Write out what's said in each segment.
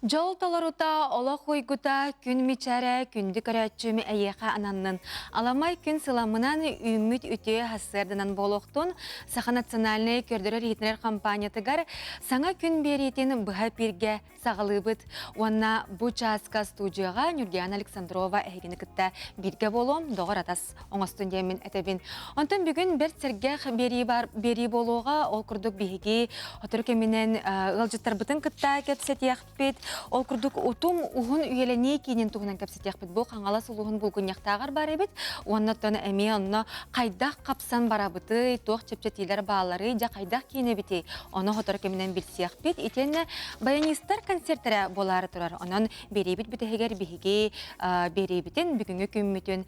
Дьол толорута, олох уйгута, күн мичээрэ, күндү көрөөччүм эйиэхэ ананнын. Аламай күн сыламынан үүммүт үтүө сарсыарданан буолуохтун Саха национальнай көрдөрөр-иһитиннэрэр компаниятыгар саҥа күн биэриитин быһа эпииргэ саҕалыыбыт. Уонна бу чааска студияҕа Нюргиана Александрова эһигини кытта бииргэ буолуом, доҕор-атас оҥостун диэммин этэбин. Онтон бүгүн бэрт сэргэх биэрии бар биэрии буолуоҕа. Ол курдук биһиги сотору кэминэн ыалдьыттарбытын кытта кэпсэтиэхпит. Ол курдук утум уһун үйэлэнии киинин туһунан кэпсэтиэхпит. Бу Хаҥалас улууһун булгунньахтааҕар баар эбит. Уонна оттон эмиэ онно хайдах хапсан барабытый, туох чэпчэтиилэр баалларый, дьэ хайдах киинэбитий, ону сотору кэминэн билсиэхпит. Итиэннэ баянистар концертэрэ буолаары турар. Онон биэриибит бүтэһигэр биһиги биэриибитин бүгүҥҥү күммүтүн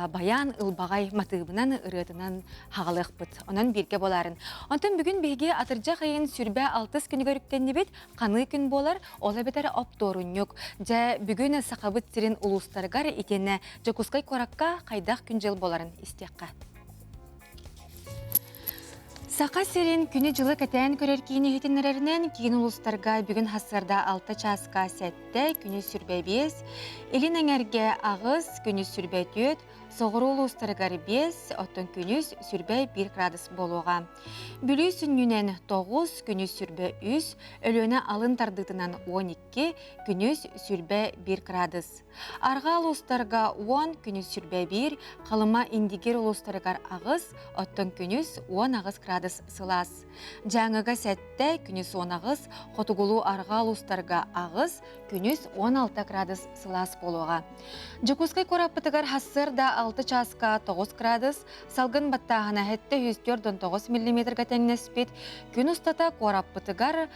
баян ылбаҕай матыыбынан ырыатынан хаҕалыахпыт. Онон бииргэ буоларын. Онтон бүгүн биһиги атырдьах ыйын сүрбэ алтыс күнүгэр үктэннибит. Ханыы күн буолар, ол эбэтэр оптуорунньук. Дьэ, бүгүн Сахабыт сирин улуустарыгар итиэннэ Дьокуускай куоракка хайдах күн-дьыл буоларын истиэххэ. Саха сирин күнү-дьылы кэтээн көрөр киин иһитиннэрэринэн, киин улуустарга бүгүн сарсыарда 6 чааска 7, күнүс 25, илин эҥэргэ 8, күнүс 24, соҕуруу улуустарыгар 5, оттон күнүс 21 градус буолуоҕа. Бүлүү сүнньүнэн 9, күнүс 23, Өлүөнэ алын тардыытынан 12, күнүс 21 градус. Арҕаа улуустарга 10, күнүс 21, Халыма Индигир улуустарыгар 8, оттон күнүс 18 градус сылаас. Дьааҥыга 7, күнүс 18, хотугулуу арҕаа улуустарга 8, күнүс 16 градус сылаас буолуоҕа. Дьокуускай куораппытыгар сарсыарда 6 чааска 9 градус, салгын баттааһына 749 миллиметрга тэҥнэспит. Күн устата куораппытыгар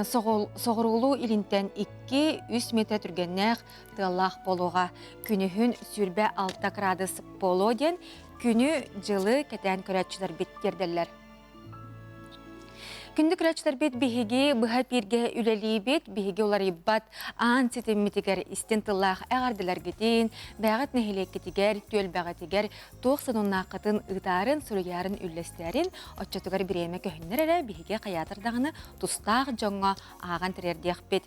соҕуруулуу илинтэн 2-3 миэтэрэ түргэннээх тыаллаах буолуоҕа. Күнүһүн 26 градус буолуо диэн күнү-дьылы кэтээн көрөөччүлэрбит тиэрдэллэр. Күндү көрөөччүлэрбит биһиги быһа эпииргэ үлэлиибит, биһиги уларыйбат аан ситиммитигэр истин тыллаах эҕэрдэлэргитин, бэйэҕит нэһилиэккитигэр, түөлбэҕитигэр туох сонуннааххытын ыытаарын, суруйаарын, үллэстээрин, оччотугар бириэмэ көһүннэр эрэ биһиги хайаатар даҕаны тустаах дьоҥҥо ааҕан тириэрдиэхпит.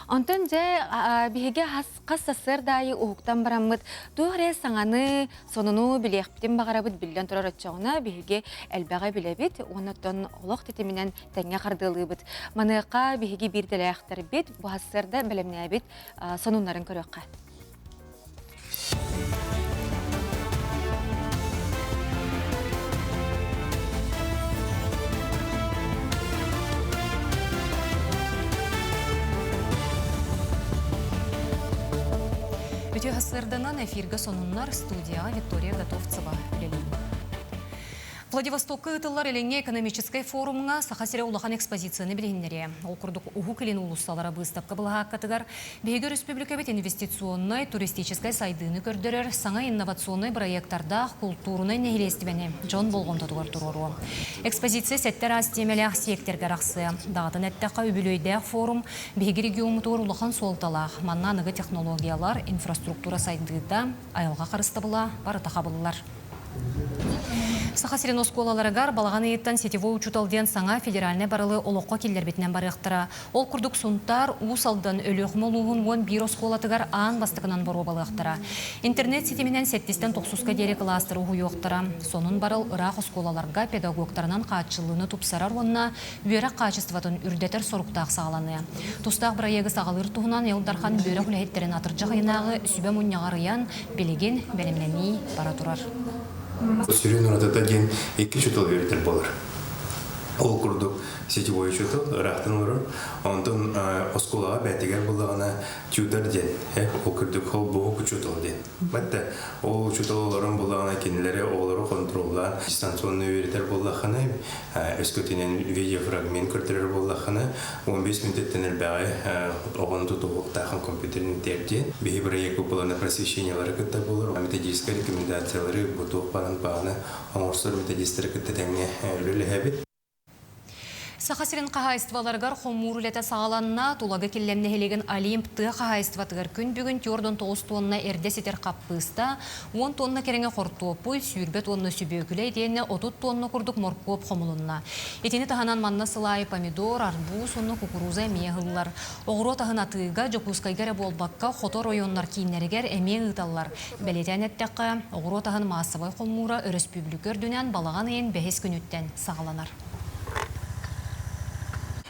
Онтон дьэ биһиги хас сарсыарда аайы уһуктан бараммыт туох эрэ саҥаны, сонуну билиэхпитин баҕарабыт биллэн турар оччоҕуна биһиги элбэҕи билэбит уонна оттон олох тэтиминэн тэҥҥэ хардыылыыбыт. Маныаха биһиги биир дэлээхтэрбит бу сарсыарда бэлэмнээбит сонуннарын көрүөххэ. Үтүө сарсыарданан эфиргэ сонуннар студияҕа Виктория Готовцева үлэлиир. Владивостокка ыытыллар Илиҥҥи экономическай форумҥа Саха сирэ улахан экспозицияны билиһиннэриэ. Ол курдук Уһук Илин уулуссалара быыстапка былаһааккатыгар биһиги өрөспүүбүлүкэбит инвестиционнай, туристическай сайдыыны көрдөрөр саҥа инновационнай бырайыактардаах култуурунай нэһилиэстибэни дьон болҕомтотугар туруоруо. Экспозиция сэттэ араас тиэмэлээх сиэктэргэ арахсыа. Даҕатан эттэххэ, үбүлүөйдээх форум биһиги региоммутугар улахан суолталаах. Манна аныгы технологиялар, инфраструктура сайдыыта, айылҕа харыстабыла барыта хабыллар. Саха сирин оскуолаларыгар балаҕан ыйыттан сетевой учуутал диэн саҥа федеральнай барылы олоххо киллэрбитинэн барыахтара. Ол курдук Сунтаар, Уус Алдан, Өлүөхүмэ улууһун 11 оскуолатыгар аан бастакынан боруобалыахтара. Интернет ситиминэн сэттистэн тохсуска диэри кылаастары уһуйуохтара. Сонун барыл ыраах оскуолаларга педагогтарынан хааччыллыыны тупсарар уонна үөрэх хаачыстыбатын үрдэтэр соруктаах саҕаланыа. Тустаах бырайыагы саҕалыыр туһунан Ил Дархан үөрэх үлэһиттэрин атырдьах ыйынааҕы сүбэ мунньаҕар ыйан, билигин бэлэмнэнии бара турар. Сүрүн уратыта диэн икки учуутал үөрэтэр буолар. Ол курдук сетевой учуутал ыраахтан олорор, онтон оскуолаҕа бээтигэр буллаҕына тьютор диэн, ол курдук холбоһук учуутал диэн. Батта ол учуутал олорон буллаҕына кинилэри оҕолору контроллаан дистанционно үөрэтэр буоллаххына, өскөтүнэн видеофрагмент көрдөрөр буоллаххына, 15 мүнүүтэттэн элбэҕи оҕону тутуһуохтаахын компьютерин тиэрдиэн. Биһи проект булана просвещениелары кытта буолар, методическай рекомендациялары бу туох баҕаны оҥорсор методистары кытта тэҥҥэ үлэлэһэбит. Саха сирин хаһаайыстыбаларыгар хомуур үлэтэ саҕаланна. Тулагы Киллэм нэһилиэгин Олимп тыа хаһаайыстыбатыгар күн бүгүн 49 тонна эрдэ ситэр хаппыыста, 10 тонна кэриҥэ хортуоппуй, 20 тонна сүбүөкүлэ итиэннэ 30 тонна курдук моркуоп хомулунна. Итини таһынан манна сыл аайы помидор, арбуз уонна кукуруза эмиэ ыһыллар. Оҕуруот аһын атыыга Дьокуускайга эрэ буолбакка, хоту оройуоннар кииннэригэр эмиэ ыыталлар. Бэлиэтээн эттэххэ, оҕуруот аһын маассабай хомуура өрөспүүбүлүкэ үрдүнэн балаҕан ыйын бэһис күнүттэн саҕаланар.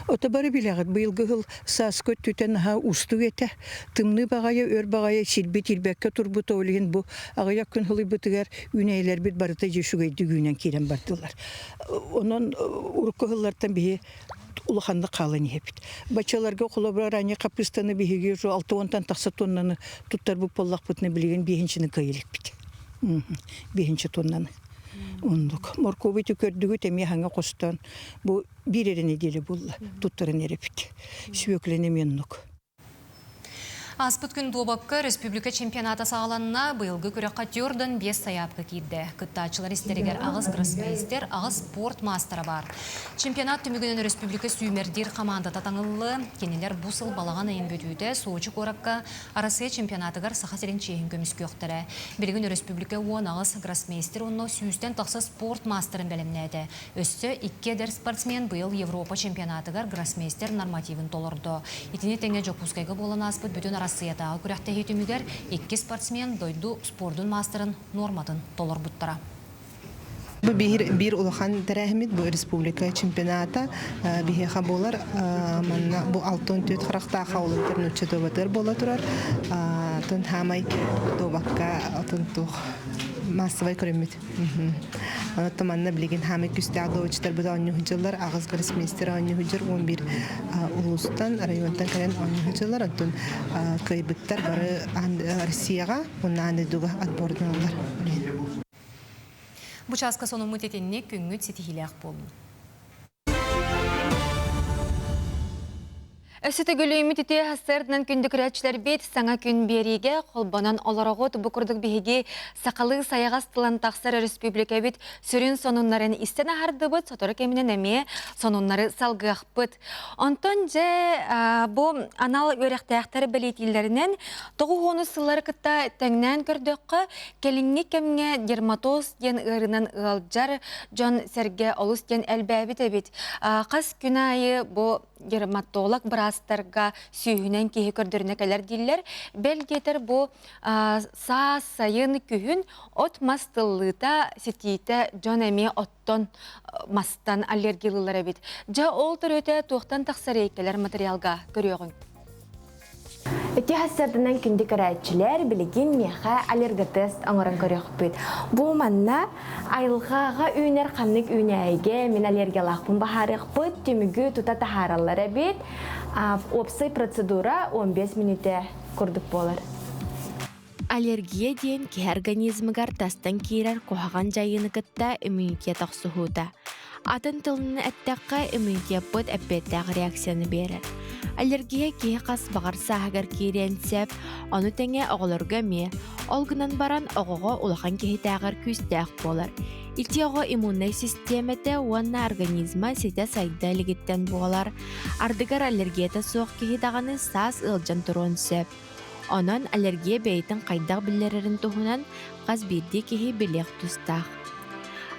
Ото бары билэҕит, быйылгы сыл сааскы өттүтэ наһаа уустук этэ. Тымныы баҕайы, өр баҕайы сирбит ирбэккэ турбута, ол иһин бу аҕыйах күн сылыйбытыгар үүнээйилэрбит барыта дьэ үчүгэйдик үүнэн киирэн бардылар. Онон урукку сыллартан биһи улаханнык хаалан иһэбит. Баччаларга холобура ранее хаппыыстаны биһиги уже 60-тан тахса тоннаны туттарбыт буоллахпытына билигин биэһинчини кыайа иликпит. Биэһинчи тоннаны. Оннук. Моркуобу көрдүгүт эмиэ хаҥа хостон бу биир эрэ нэдиэлэ буолла туттаран эрэбит. Сүөкүлэн эмиэ оннук. Ааспыт күн дуобакка республика чемпионата саҕаланна. Быйылгы күрэххэ төрдөн биэс сайаапка киирдэ. Кыттааччылар истэригэр аҕыс гроссмейстер, аҕыс спорт маастара баар. Чемпионат түмүгүнэн республика сүүмэрдиир хамаандата таҥыллы. Кинилэр бу сыл балаҕан ыйын бүтүүтэ Сочи куоракка Арассыыйа чемпионатыгар Саха сирин чиэһин көмүскүөхтэрэ. Билигин өрөспүүбүлүкэ 18 гроссмейстер уонна сүүстэн тахса спорт маастарын бэлэмнээтэ. Өссө икки эдэр спортсмен быйыл Европа чемпионатыгар гроссмейстер нормативын толордо. Итини тэҥэ Дьокуускайга буолан ааспыт бүтүн Арассыыйатааҕы күрэхтэһии түмүгэр икки спортсмен дойду спордун маастарын нуорматын толорбуттара. Бу биир, биир улахан тэрээһиммит бу республика чемпионата биһиэхэ буолар. Манна бу 64 харахтаах хаулуттар нуучча дуобатыгар буола турар. Атын хаамай дуобакка атын туох массовай көрүммүт. Онон манна билигин хаамай күстээх дуобачтарбыт оонньуу дьыллар, аҕыс гроссмейстер оонньуу дьыр 11 улуустан, районтан кэлэн оонньуу дьыллар. Онтон кыайбыттар бары Россияҕа уонна аан дойдуга отборданаллар. Бу чааска сонуммут итинник күҥҥүт ситиһиилээх буоллун. Өссө төгүлүммүт үтүө сарсыарданан күндү көрөөччүлэрбит саҥа күн биэриигэ холбонон олороҕут. Бу курдук биһиги сахалыы сайаҕас тылан тахсар өрөспүүбүлүкэбит сүрүн сонуннарын истэн аһардыбыт, сотору кэминэн эмиэ сонуннары салгыахпыт. Онтон дьэ бу анал үөрэхтээхтэр бэлиэтииллэринэн 90 сыллары кытта тэҥнээн көрдөххө, Кэлиҥҥи кэмҥэ дерматоз диэн ыарыынан ыалдьар дьон-сэргэ олус диэн элбээбит эбит. Хас күн аайы бу дерматолог быраастарга сүүһүнэн киһи көрдөрүнэ кэлэр дииллэр. Бэл диэтэр бу саас, сайын, күһүн от-мас тыллыыта, ситиитэ дьон эмиэ оттон мастан аллергиялыыллар эбит. Дьэ ол төрүөтэ туохтан тахсар кэлэр материалга көрүөҕүҥ. Ити сарсыарданан күндү көрөөччүлэр, билигин миэхэ аллерготест оҥорон көрүөхпүт. Бу манна айылҕаҕа үүнэр ханнык үүнээйигэ мин аллергиялаахпын баһаарыахпыт, түмүгү тута таһаараллар эбит. Уопсай процедура 15 мүнүүтэ курдук буолар. Аллергия диэн киһи организмыгар тастан киирэр куһаҕан дьайыыны кытта иммунитет охсуһуута. Атын тылынан эттэххэ, иммунитеппыт эппиэттээх реакцияны биэрэр. Аллергия киһи хас баҕар сааһыгар киириэн сөп, ону тэҥэ оҕолорго эмиэ. Ол гынан баран оҕоҕо улахан киһитээҕэр күүстээх буолар. Ити оҕо иммуннай систиэмэтэ уонна организма ситэ сайда илигиттэн буолар. Ардыгар аллергията суох киһи даҕаны саас ыалдьан туруон сөп. Онон аллергия бэйэтин хайдах биллэрэрин туһунан хас биирдии киһи билиэх тустаах.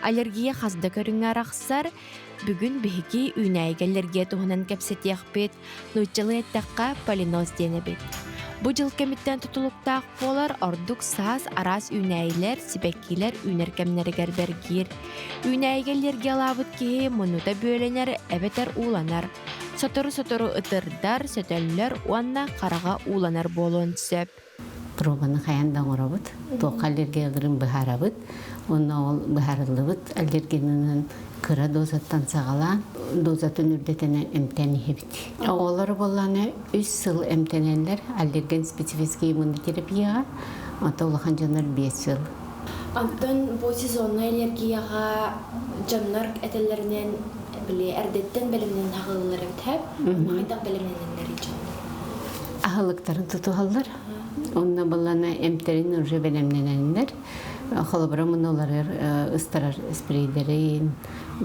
Аллергия хас да көрүҥҥэ арахсар. Бүгүн биһиги үүнээйигэ аллергия туһунан кэпсэтиэхпит, нууччалыы эттэххэ полиноз диэн эбит. Бу дьыл кэмиттэн тутулуктаах буолар ордук саас араас үүнээйилэр, сибэккилэр үүнэр кэмнэригэр бэргиир. Үүнээйигэ аллергиялаабыт киһи муннута бүөлэнэр эбэтэр ууланар. Сотору-сотору ытырдар, сөтөллөр уонна хараҕа ууланар буолуон сөп. Пробаны хайаан да оҥоробут, туохха аллергияларын быһаарабыт. Уонна ол быһаарыллыбыт аллергенынан кыра дозаттан саҕалаан, дозатын үрдэтинэн эмтээн иһэбит. Оҕолор буоллаҕына үс сыл эмтэнэллэр аллерген специфический иммунотерапияҕа, онтон улахан дьоннор 5 сыл. Онтон бу сезоннай аллергияҕа дьоннор этэллэринэн били эрдэттэн бэлэмнэнэн аҕалаллар эбит һэ? Хайдах бэлэмнэнэллэрий дьоннор? Аһылыктарын тутуһаллар. Онно баллана эмтэрин уже бэлэмнэнэннэр холобура мунуларыгар ыстарар спрейдэрин,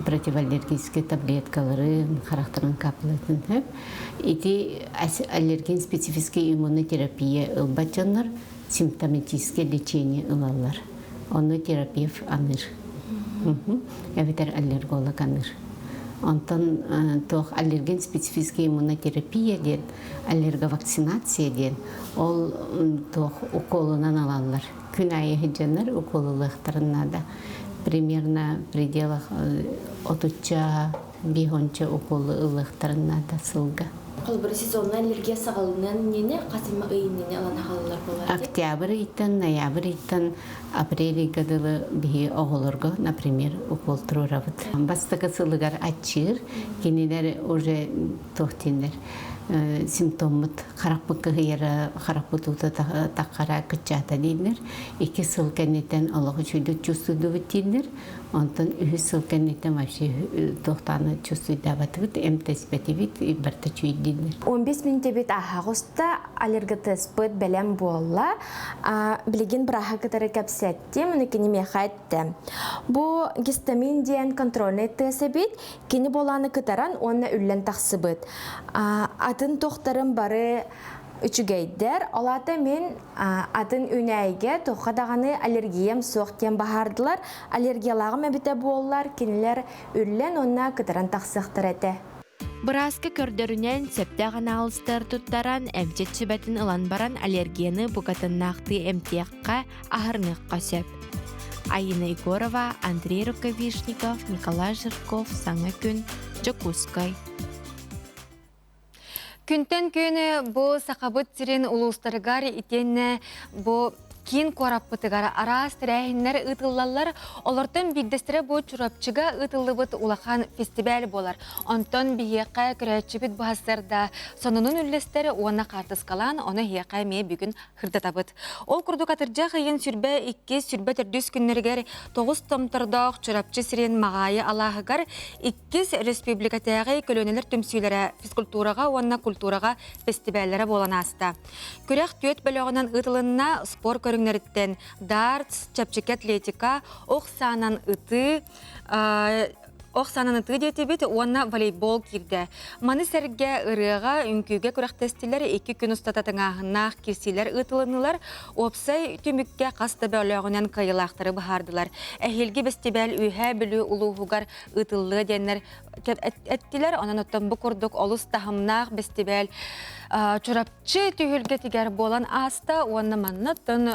противоаллергическай таблеткаларын, харахтарын каплатын хөп. Ити аллерген специфический иммунотерапия ылбат дьоннор симптоматическое лечение ылаллар. Ону терапевт аныыр. Эбэтэр аллерголог аныыр. Онтон туох аллерген специфическая иммунотерапия диэн, аллерговакцинация диэн, ол туох уколунан алаллар. Күн аайы сылдьаннар уколулуохтарын наада. Примерно в пределах отучча биһонча уколу ылыахтарын наада сылга. Холобура сезонная аллергия саҕаланыан иннинэ хас эмэ ый иннинэ ылан аҕалаллар буолар. Октябрь ыйтан, ноябрь ыйтан апрель ыйга дылы биһи оҕолорго, например, укол туруорабыт. Бастакы сылыгар аччыыр, кинилэр уже туох дииллэр, симптоммут харахпыт кыһыйара, харахпыт уута таххара кыччаата дииллэр. Икки сыл кэнниттэн олох үчүгүйдүк чувствуйдубут дииллэр. Онтон үһүс сыл кэнниттэн вообще туохтааны чувствуйдаабатыбыт, эмтэспэтибит, барыта үчүгэй 15 мүнүүтэбит ааһаҕыста аллерготеспыт бэлэм буолла. Билигин бырааһы кытары кэпсэттим, уну кини миэхэ эттэ. Бу гистамин диэн контрольный тест эбит, кини буолааны кытаран уонна үллэн тахсыбыт. Атын тохтарым бары үчүгэйдэр. Ол аата мин атын үүнээйигэ туохха даҕаны аллергиям суох диэн баһаардылар. Аллергиялааҕым эбитэ буоллар, кинилэр үллэн уонна кытаран тахсыахтара этэ. Бырааска көрдөрүнэн, сөптөөх анаалыстар туттаран, эмчит сүбэтин ылан баран аллергияны букатыннаахтыы эмтиэххэ, аһарыныахха сөп. Айина Егорова, Андрей Рукавишников, Николай Жирков, Саҥа күн, Дьокуускай. Күнтэн күн бу Сахабыт сирин улуустарыгар итиэннэ бу киин куораппытыгар араас тэрээһиннэр ыытыллаллар. Олортон биирдэстэрэ бу Чурапчыга ыытыллыбыт улахан фестиваль буолар. Онтон биһиэхэ көрөөччүбүт быһасарда сонунун үллэстэр уонна хаартыскалаан, ону эһиэхэ эмиэ бүгүн сырдатабыт. Ол курдук атырдьах ыйын сүрбэ икки, сүрбэ төрдүс күннэригэр тоҕус томтордоох Чурапчы сирин Маҕаайы алааһыгар иккис республикатааҕы көлүөнэлэр түмсүүлэрэ физкультураҕа уонна культураҕа фестиваллара буолан ааста. Күрэх түөрт бөлөҕүнэн ыытылынна спорт көрүҥнэриттэн дартс, чэпчэки атлетика, ох саанан ытыы, ох саанан ытыы диэтибит уонна волейбол киирдэ. Маны сэргэ ырыаҕа, үҥкүүгэ күрэхтэстилэр, икки күн устата тыҥааһыннаах кирсиилэр ыытылыннылар. Уопсай түмүккэ хас да бөлөҕүнэн кыайыылаахтары быһаардылар. Эһиилги бэстибээл Үөһээ Бүлүү улууһугар ыытыллыа диэннэр эттилэр. Онон оттон бу курдук олус таһымнаах бэстибээл Чурапчы түһүлгэтигэр буолан ааста уонна манна оттон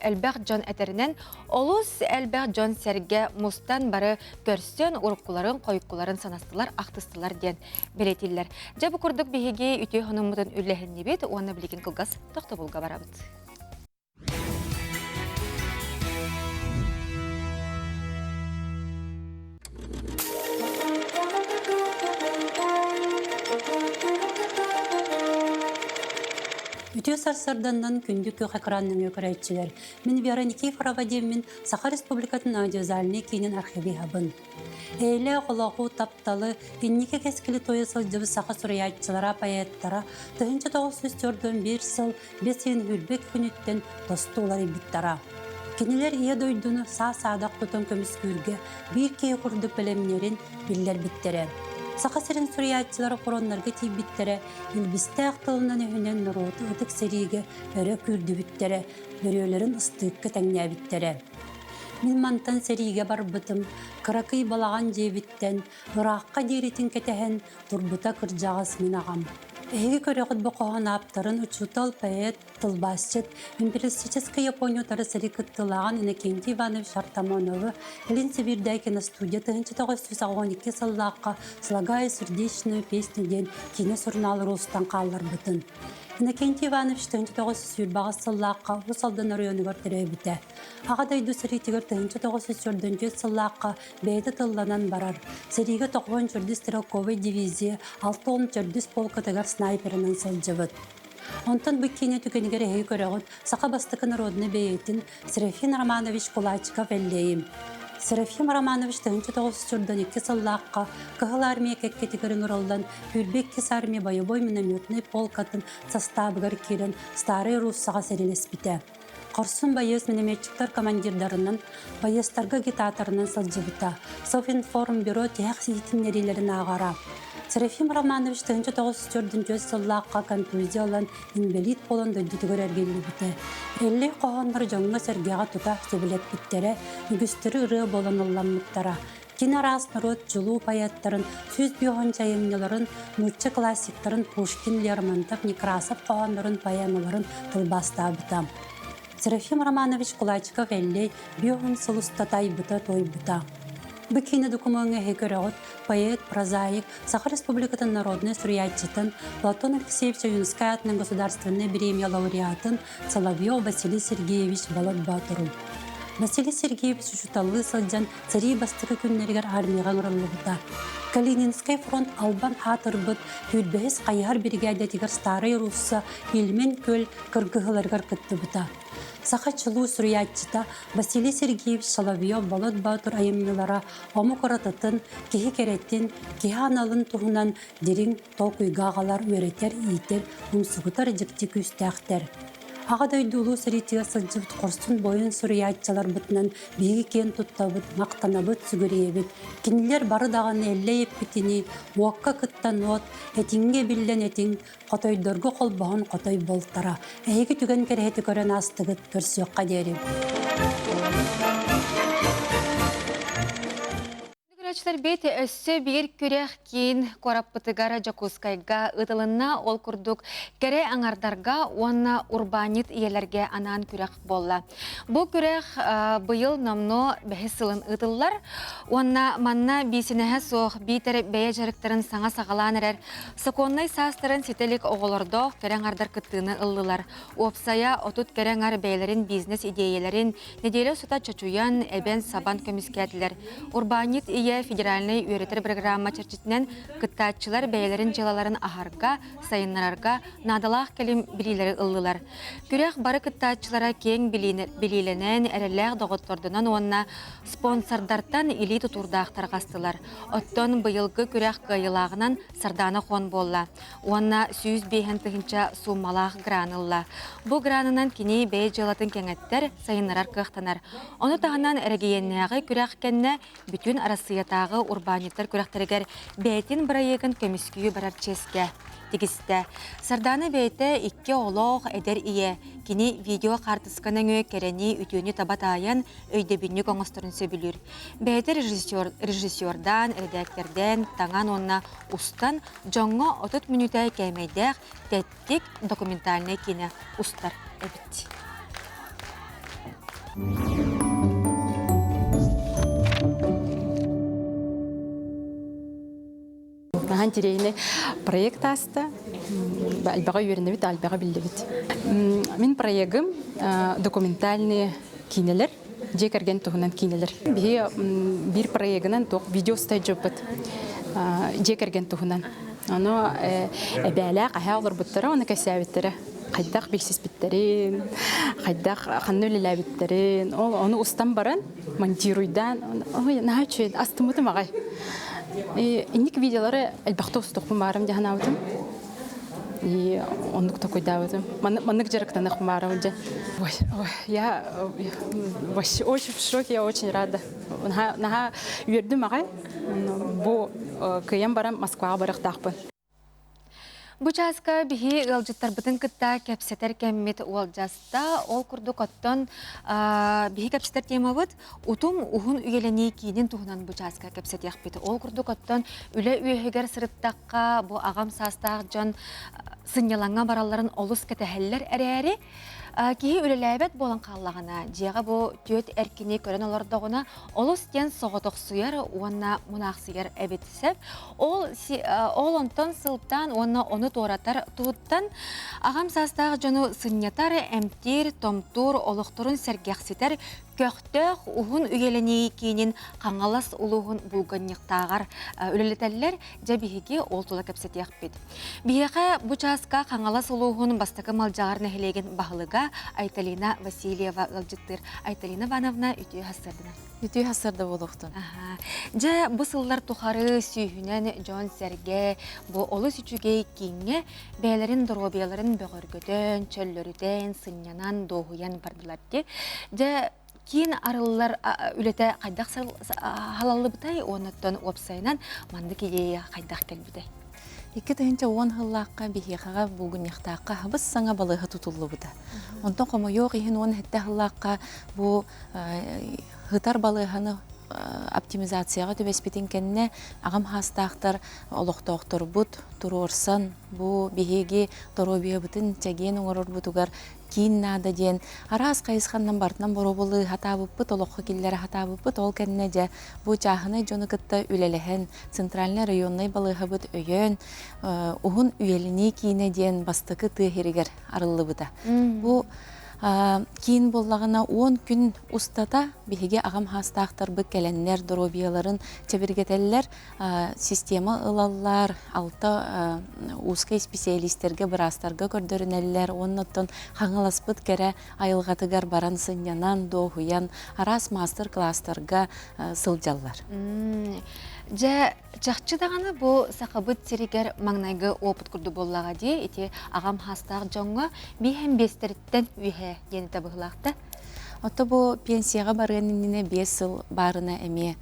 элбэх дьон этэринэн олус элбэх дьон-сэргэ мустан бары көрсөн уруккуларын, хойуккуларын санастылар, ахтыстылар диэн бэлиэтииллэр. Дьэ бу курдук биһиги үтүө хонуммутун үллэһиннибит уонна билигин кылгас тохтобулга барабыт. Үтүө сарсыарданнан күндү күөх экран нөҥүө көрөөччүлэр. Мин Вера Никифорова диэммин Саха Республикатын аудиовизуальнай киинин архивиһабын. Эйэлээх олоҕу, тапталы, инники кэскили туойа сылдьыбыт саха суруйааччылара, поэттара 1941 сыл бэс ыйын үрбэт күнүттэн тосту уларыйбыттара. Кинилэр Ийэ дойдуну саа-саадах тутан көмүскүүргэ биир киһи курдук бэлэмнэрин биллэрбиттэрэ. Саха сирин суруйааччылара хороннорго тиийбиттэрэ, илбистээх тылынан-өһүнэн норуоту ытык сэриигэ өрө күүрдүбүттэрэ, бөрүөлэрин ыстыыкка тэҥнээбиттэрэ. Мин мантан сэриигэ барбытым, кыракый балаҕан дьиэбиттэн ыраахха диэритин кэтэһэн турбута кырдьаҕас мин аҕам. Эһиги көрөҕүт бу хоһоон ааптарын учуутал, поэт, тылбаасчыт, империалистическай Япония утары сэрии кыттыылааҕын Иннокентий Иванович Артамоновы Илин Сибиирдээҕи киностудия 1982 сыллаахха «Слагая сердечную песню» диэн киинэ сурунаал уруустан хаалларбытын. Иннокентий Иванович 1928 сыллаахха Уус Алдан оройуонугар төрөөбүтэ. Аҕа дойду сэриитигэр 1944 сыллаахха бэйэтэ тылланан барар. Сэриигэ 94 стрелковай дивизия 64 полкатыгар снайперынан сылдьыбыт. Онтон бу киинэ түгэнигэр эһиги көрөҕүт саха бастакы народнай бэйэтин Серафин Романович Кулачиков Эллэйим. Серафим Романович 1942 сыллаахха Кыһыл Армия кэккэтигэр ыҥырыллан, Сүүрбэ иккис армия бойобуой минометнай полкатын састаабыгар киирэн Старай Руссаҕа сэриилэспитэ. Хорсун байыас минометчиктар командирдарынан, байыастарга агитаторынан сылдьыбыта. Совинформбюро тиһэх иһитиннэриилэрин ааҕара. Серафим Романович 1944 сыллаахха контузия ылан инбэлиит буолан дойдутугар эргиллибитэ. Эллэй хоһооннор дьоҥҥо-сэргэҕэ тута сөбүлэппиттэрэ, үгүстэри ырыа буолан ылламмыттара. Кини араас норуот чулуу поэттарын, 105 айымньыларын, нуучча классиктарын Пушкин, Лермонтов, Некрасов хоһооннорун, поэмаларын тылбаастаабыта. Серафим Романович Кулачиков-Эллэй биэс сыл устата айбыта-туойбута. Бу киинэ докумуоҥҥа эһи көрөҕүт поэт, прозаик, Саха Республикатын народнай суруйааччытын Платон Алексеевич Ойуунскай аатынан государственнай бириэмийэ лауреатын Соловьев Василий Сергеевич Болот Боотуру. Василий Сергеевич учууталлыы сылдьан сэрии бастакы күннэригэр армияҕа ыҥырыллыбыта. Калининскай фронт албан аатырбыт Түүрбэһис хайыһар биригээдэтигэр Старай Русса Ильмень күөл кыргыһыыларыгар кыттыбыта. Саха чулуу суруйааччыта Василий Сергеевич Соловьев Болот Боотур айымньылара омук уратытын, киһи кэрэтин, киһи аналын туһунан дириҥ толкуйга аҕалар, үөрэтэр, иитэр, умсугутар дьикти күүстээхтэр. Аҕа дойду Улуу сэриитигэр сылдьыбыт хорсун буойун суруйааччыларбытынан биһиги киэн туттабыт, махтанабыт, сүгүрүйэбит. Кинилэр бары даҕаны эллэй эппитинии, уокка кыттан уот, этиҥҥэ биллэн этиҥ, хотойдорго холбоһон хотой буолтара. Эһиги түгэн кэрэһити көрөн аастыгыт, көрсүөххэ диэри. Көрөөччүлэр бит өссө биир күрэх киин куораппытыгар Дьокуускайга ыытылынна. Ол курдук кэрэ аҥардарга уонна урбаанньыт ийэлэргэ анаан күрэх буолла. Бу күрэх быйыл номнуо бэһис сылын ыытыллар. Уонна манна биисинэһэ суох биитэр бэйэ дьарыктарын саҥа саҕалаан эрэр сокуоннай саастарын ситэ илик оҕолордоох кэрэ аҥардар кыттыыны ыллылар. Уопсайа 30 кэрэ аҥар бэйэлэрин бизнес-идиэйэлэрин Нэдиэлэ устата чочуйан, эбэн-сабан көмүскээтилэр. Урбаанньыт ийэ федеральнай үөрэтэр программа чэрчитинэн кыттааччылар бэйэлэрин дьыалаларын аһарга, сайыннарарга наадалаах кэлим билиилэри ыллылар. Күрэх бары кыттааччылара киэҥ билиилэнэн, эрэллээх доҕоттордонон уонна спонсордартан илии тутуурдаах тарҕастылар. Оттон быйылгы күрэх кыайыылааҕынан Сардаана Хон буолла уонна 105 тыһыынча сууммалаах гран ылла. Бу гранынан кини бэйэ дьыалатын кэҥэттэр, сайыннарар кыахтанар. Ону таһынан эрэгийиэннээҕи күрэх кэннэ бүтүн Арассыыйатааҕы урбаанньыттар күрэхтэригэр бэйэтин бырайыагын көмүскүү барар чиэскэ тигистэ. Сардаана бэйэтэ икки оҕолоох эдэр ийэ. Кини видео хаартыска нөҥүө кэрэни, үтүөнү таба таайан, өйдөбүнньүк оҥосторун сөбүлүүр. Бэйэтэ режиссер, режиссердаан, эрэдээктэрдээн, таҥан уонна устан дьоҥҥо 30 мүнүүтэ кээмэйдээх тэттик документальнай киинэ устар эбит. Наһаа интэриэһинэй проект ааста. Альбаҕа үөрэнэбит, альбаҕа биллибит. Мин проегым документальные киинэлэр, дьиэ кэргэн туһунан киинэлэр. Биһи биир проегынан туох видео устайдьыппыт дьиэ кэргэн туһунан. Ону эбээлээх эһээ олорбуттара, оны кэсээбиттэрэ. Хайдах билсиспиттэрин, хайдах ханна үлэлээбиттэрин, ол ону устан баран монтируйдаан, ой, наһаа үчүгэй, астыммытым аҕай. Инник видеолары элбэхтэ устуохпун баарым дии санаабытым. И оннук такойдаабытым. Маннык дьарыктаныах баарым дьэ. Ой, ой, я вообще очень в шоке, я очень рада. Наһаа үөрдүм аҕай. Бу кыайан баран Москваҕа барыахтаахпын. Бу чааска биһи ыалдьыттарбытын кытта кэпсэтэр кэммит уолдьаста. Ол курдук оттон биһи кэпсэтэр темабыт утум уһун үйэлэнии киинин туһунан бу чааска кэпсэтиэхпит. Ол курдук оттон үлэ үөһүгэр сырыттахха бу аҕам саастаах дьон сынньалаҥҥа баралларын олус кэтэһэллэр эрээри киһи үлэлээбэт буолан хааллаҕына дьиэҕэ бу түөт эркини көрөн олордоҕуна олус диэн соҕотохсуйар уонна мунаахсыйар эбит сөп. Ол, ол онтон сылтаан уонна ону туоратар туһуттан аҕам саастаах дьону сынньатар, эмтиир, томтуур, олохторун сэргэхситэр Көхтөөх уһун үйэлэнии киинин Хаҥалас улууһун Булганньыктааҕар үлэлэтэллэр. Дьэ биһиги ол тула кэпсэтиэхпит. Биһиэхэ бу чааска Хаҥалас улууһун бастакы Малдьаҕар нэһилиэгин баһылыга Айталина Васильева ыалдьыттыыр. Айталина Ивановна үтүө сарсыардынан. Үтүө сарсыарда буолуохтун. Дьэ, бу сыллар тухары сүүһүнэн дьон-сэргэ бу олус үчүгэй кииҥҥэ бэйэлэрин доруобуйаларын бөҕөргөтөн, чөллөрүтэн, сынньанан, дуоһуйан бардылар дии. Дьэ, киин арыллар үлэтэ хайдах халаллыбытай уоннаттан уопсайынан маннык идея хайдах кэлбитэй? 2010 сыллаахха биһиэхэҕэ Булгунньахтаахха хабыс саҥа балыыһа тутуллубута. Онтон хомойуох иһин 17 сыллаахха бу һытар балыыһаны оптимизацияҕа түбэспитин кэннэ аҕам хаастаахтар олохтоохторбут туруорсан бу биһиги доруобуйабытын чэгиэн оҥорорбутугар киин наада диэн араас хайысханнан барытынан боруобалыы сатаабыппыт, олоххо киллэрэ сатаабыппыт. Ол кэннэ дьэ бу чааһынай дьону кытта үлэлэһэн центральнай районнай балыыһабыт өйөөн уһун үйэлэнии киинэ диэн бастакы тыа сиригэр арыллыбыта. Бу киин буоллаҕына 10 күн устата биһиги аҕам хаастаахтарбыт кэлэннэр доруобуйаларын чэбиргэтэллэр, система ылаллар, алта узкай специалистэргэ, быраастарга көрдөрүнэллэр уонна оттон хаҥаласпыт кэрэ айылҕатыгар баран сынньанан, дуоһуйан, араас маастар-кылаастарга сылдьаллар. Дьэ, чахчы даҕаны бу сахабыт сиригэр маҥнайгы опыт курдук буоллаҕа дии, ити аҕам хаастаах дьоҥҥо биэһэн биэстэриттэн үөһэ диэн этэ быһыылаах да. Ото бу пенсияҕа барыан иннинэ 5 сыл баарына эмиэ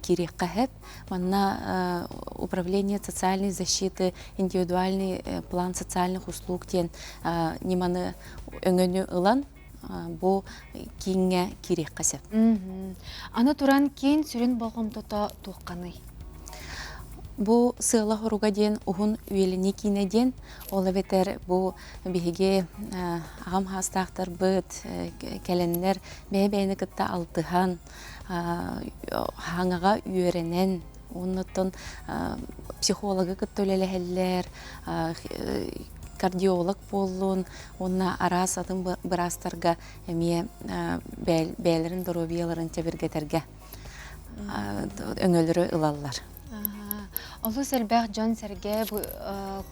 киириэххэ сөп. Манна управление социальной защиты, индивидуальный план социальных услуг диэн ньыманы өҥөнү ылан бу кииҥҥэ киириэххэ сөп. Аны туран киин сүрүн болҕомтото туохханый? Бу сыала хоруга диэн уһун үйэлэнии киинэ диэн, ол эбэтэр бу биһиги аҕам хаастаахтарбыт кэлэннэр бэйэ-бэйэни кытта алтыһан, хаҥаҕа үөрэнэн, оннуттан психологы кытта үлэлэһэллэр, кардиолог буоллун уонна араас атын быраастарга эмиэ бэйэлэрин доруобуйаларын чэбиргэтэргэ өҥөлөрү ылаллар. Олус элбэх дьон-сэргэ бу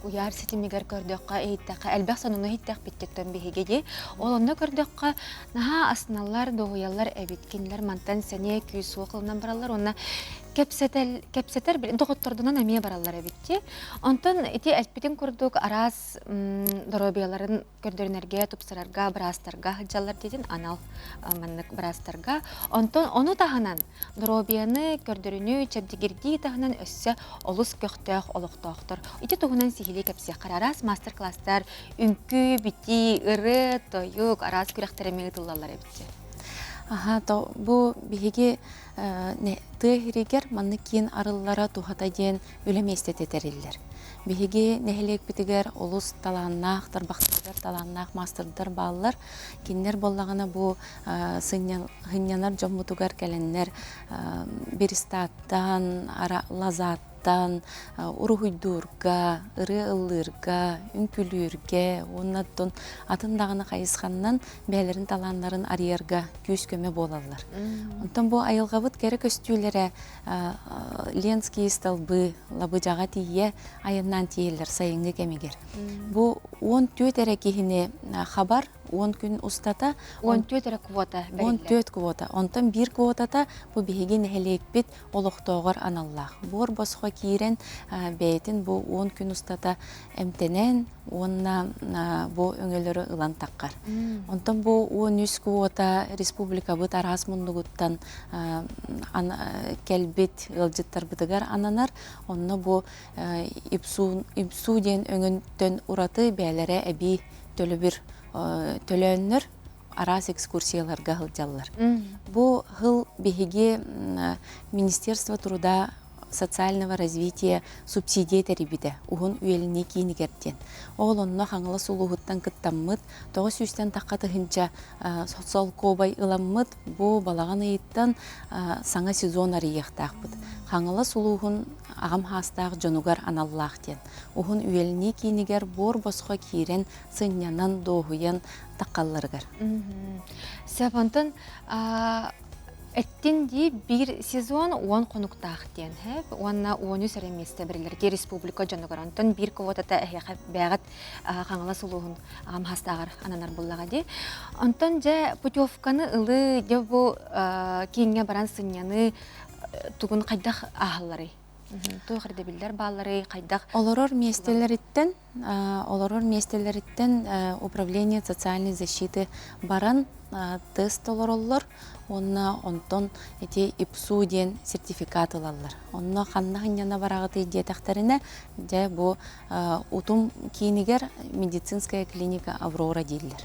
куйаар ситимигэр көрдөххө, иһиттэххэ, элбэх сонуну иһиттэхпиттэн биһиги дии. Ол онно көрдөххө, наһаа астыналлар, дуоһуйаллар эбит. Кинилэр мантан сэниэ күүс суох ылынан бараллар уонна кэпсэтэр, кэпсэтэр доҕоттордунан эмиэ бараллар эбит дии. Онтон ити эппитин курдук араас доруобуйаларын көрдөрүнэргэ, тупсарарга, быраастарга сылдьаллар диэтин анал маннык быраастарга. Онтон ону таһынан доруобуйаны көрдөрүнүү, чэбдигирдии таһынан өссө олус көхтөөх олохтоохтор. Ити туһунан сиһилии кэпсиэххэ араас мастер-класстар, үҥкүү, битии, ырыа, тойук, араас күрэхтэр эмиэ ыытыллаллар эбит. Аха, то бу биһиги тыа иһиригэр маннык киин арыллара туһата диэн үлэ миэстэтэ тэриллэр. Биһиги нэһилиэкпитигэр олус талааннаах, тарбахтарыгар талааннаах маастардар бааллар. Кинилэр буоллаҕына бу сынньанар дьоммутугар кэлэннэр берестаттан, лазаттан, уруһуйдуурга, ырыа ыллыырга, үҥкүүлүүргэ уонна оттон атын даҕаны хайысханнан бэйэлэрин талааннарын арыйарга күүс-көмө буолаллар. Онтон бу айылҕабыт кэрэ көстүүлэрэ Ленские столбы Лабыдьаҕа тиийэ айаннаан тиийэллэр сайыҥҥы кэмигэр. Бу 14 эрэ киһини хабар 10 күн устата 14 эрэ квота 14 квота. Онтон биир квотата бу биһиги нэһилиэкпит олохтооҕор аналлаах. Буор босхо киирэн бэйэтин бу 10 күн устата эмтэнэн уонна бу өҥөлөрү ылан таххар. Онтон бу 13 квота республикабыт араас муннугуттан кэлбит ыалдьыттарбытыгар ананар. Онно бу ИПСУ диэн өҥөнтөн ураты бэйэлэрэ эбии төлөбүр төлөөннөр араас экскурсияларга сылдьаллар. Бу сыл биһиги Министерство труда. социального развития субсидия тэрийбитэ уһун үйэлэнии киинигэр диэн. Ол онно Хаҥалас улууһуттан кыттаммыт, 900-тэн тахха тыһыынча солкуобай ыламмыт, бу балаҕан ыйыттан саҥа сезон арыйыахтаахпыт. Хаҥалас улууһун аҕам хаастаах дьонугар аналлаах диэн. Уһун үйэлэнии киинигэр буор босхо киирэн, сынньанан, дуоһуйан таххалларыгар. Сөп, онтон Эттин дии биир сезон 10 хонуктаах диэн һэп уонна 13 эрэ миэстэ бэриллэр дии республика дьонугар. Онтон биир квотата эһиэхэ бэйэҕит Хаҥалас улууһун аҕам хастааҕар ананар буллаҕа дии. Онтон дьэ путевканы ылыы, дьэ бу кииҥҥэ баран сынньаныы тугун хайдах ааһалларый? Туох ирдэбиллэр баалларый, хайдах? Олорор миэстэлэриттэн олорор миэстэлэриттэн управление социальной защиты баран тест толороллор уонна онтон ити ИПСУ диэн сертификат ылаллар. Онно ханна сынньана бараҕытый диэтэхтэринэ, дьэ бу утум киинигэр медицинская клиника Аврора дииллэр.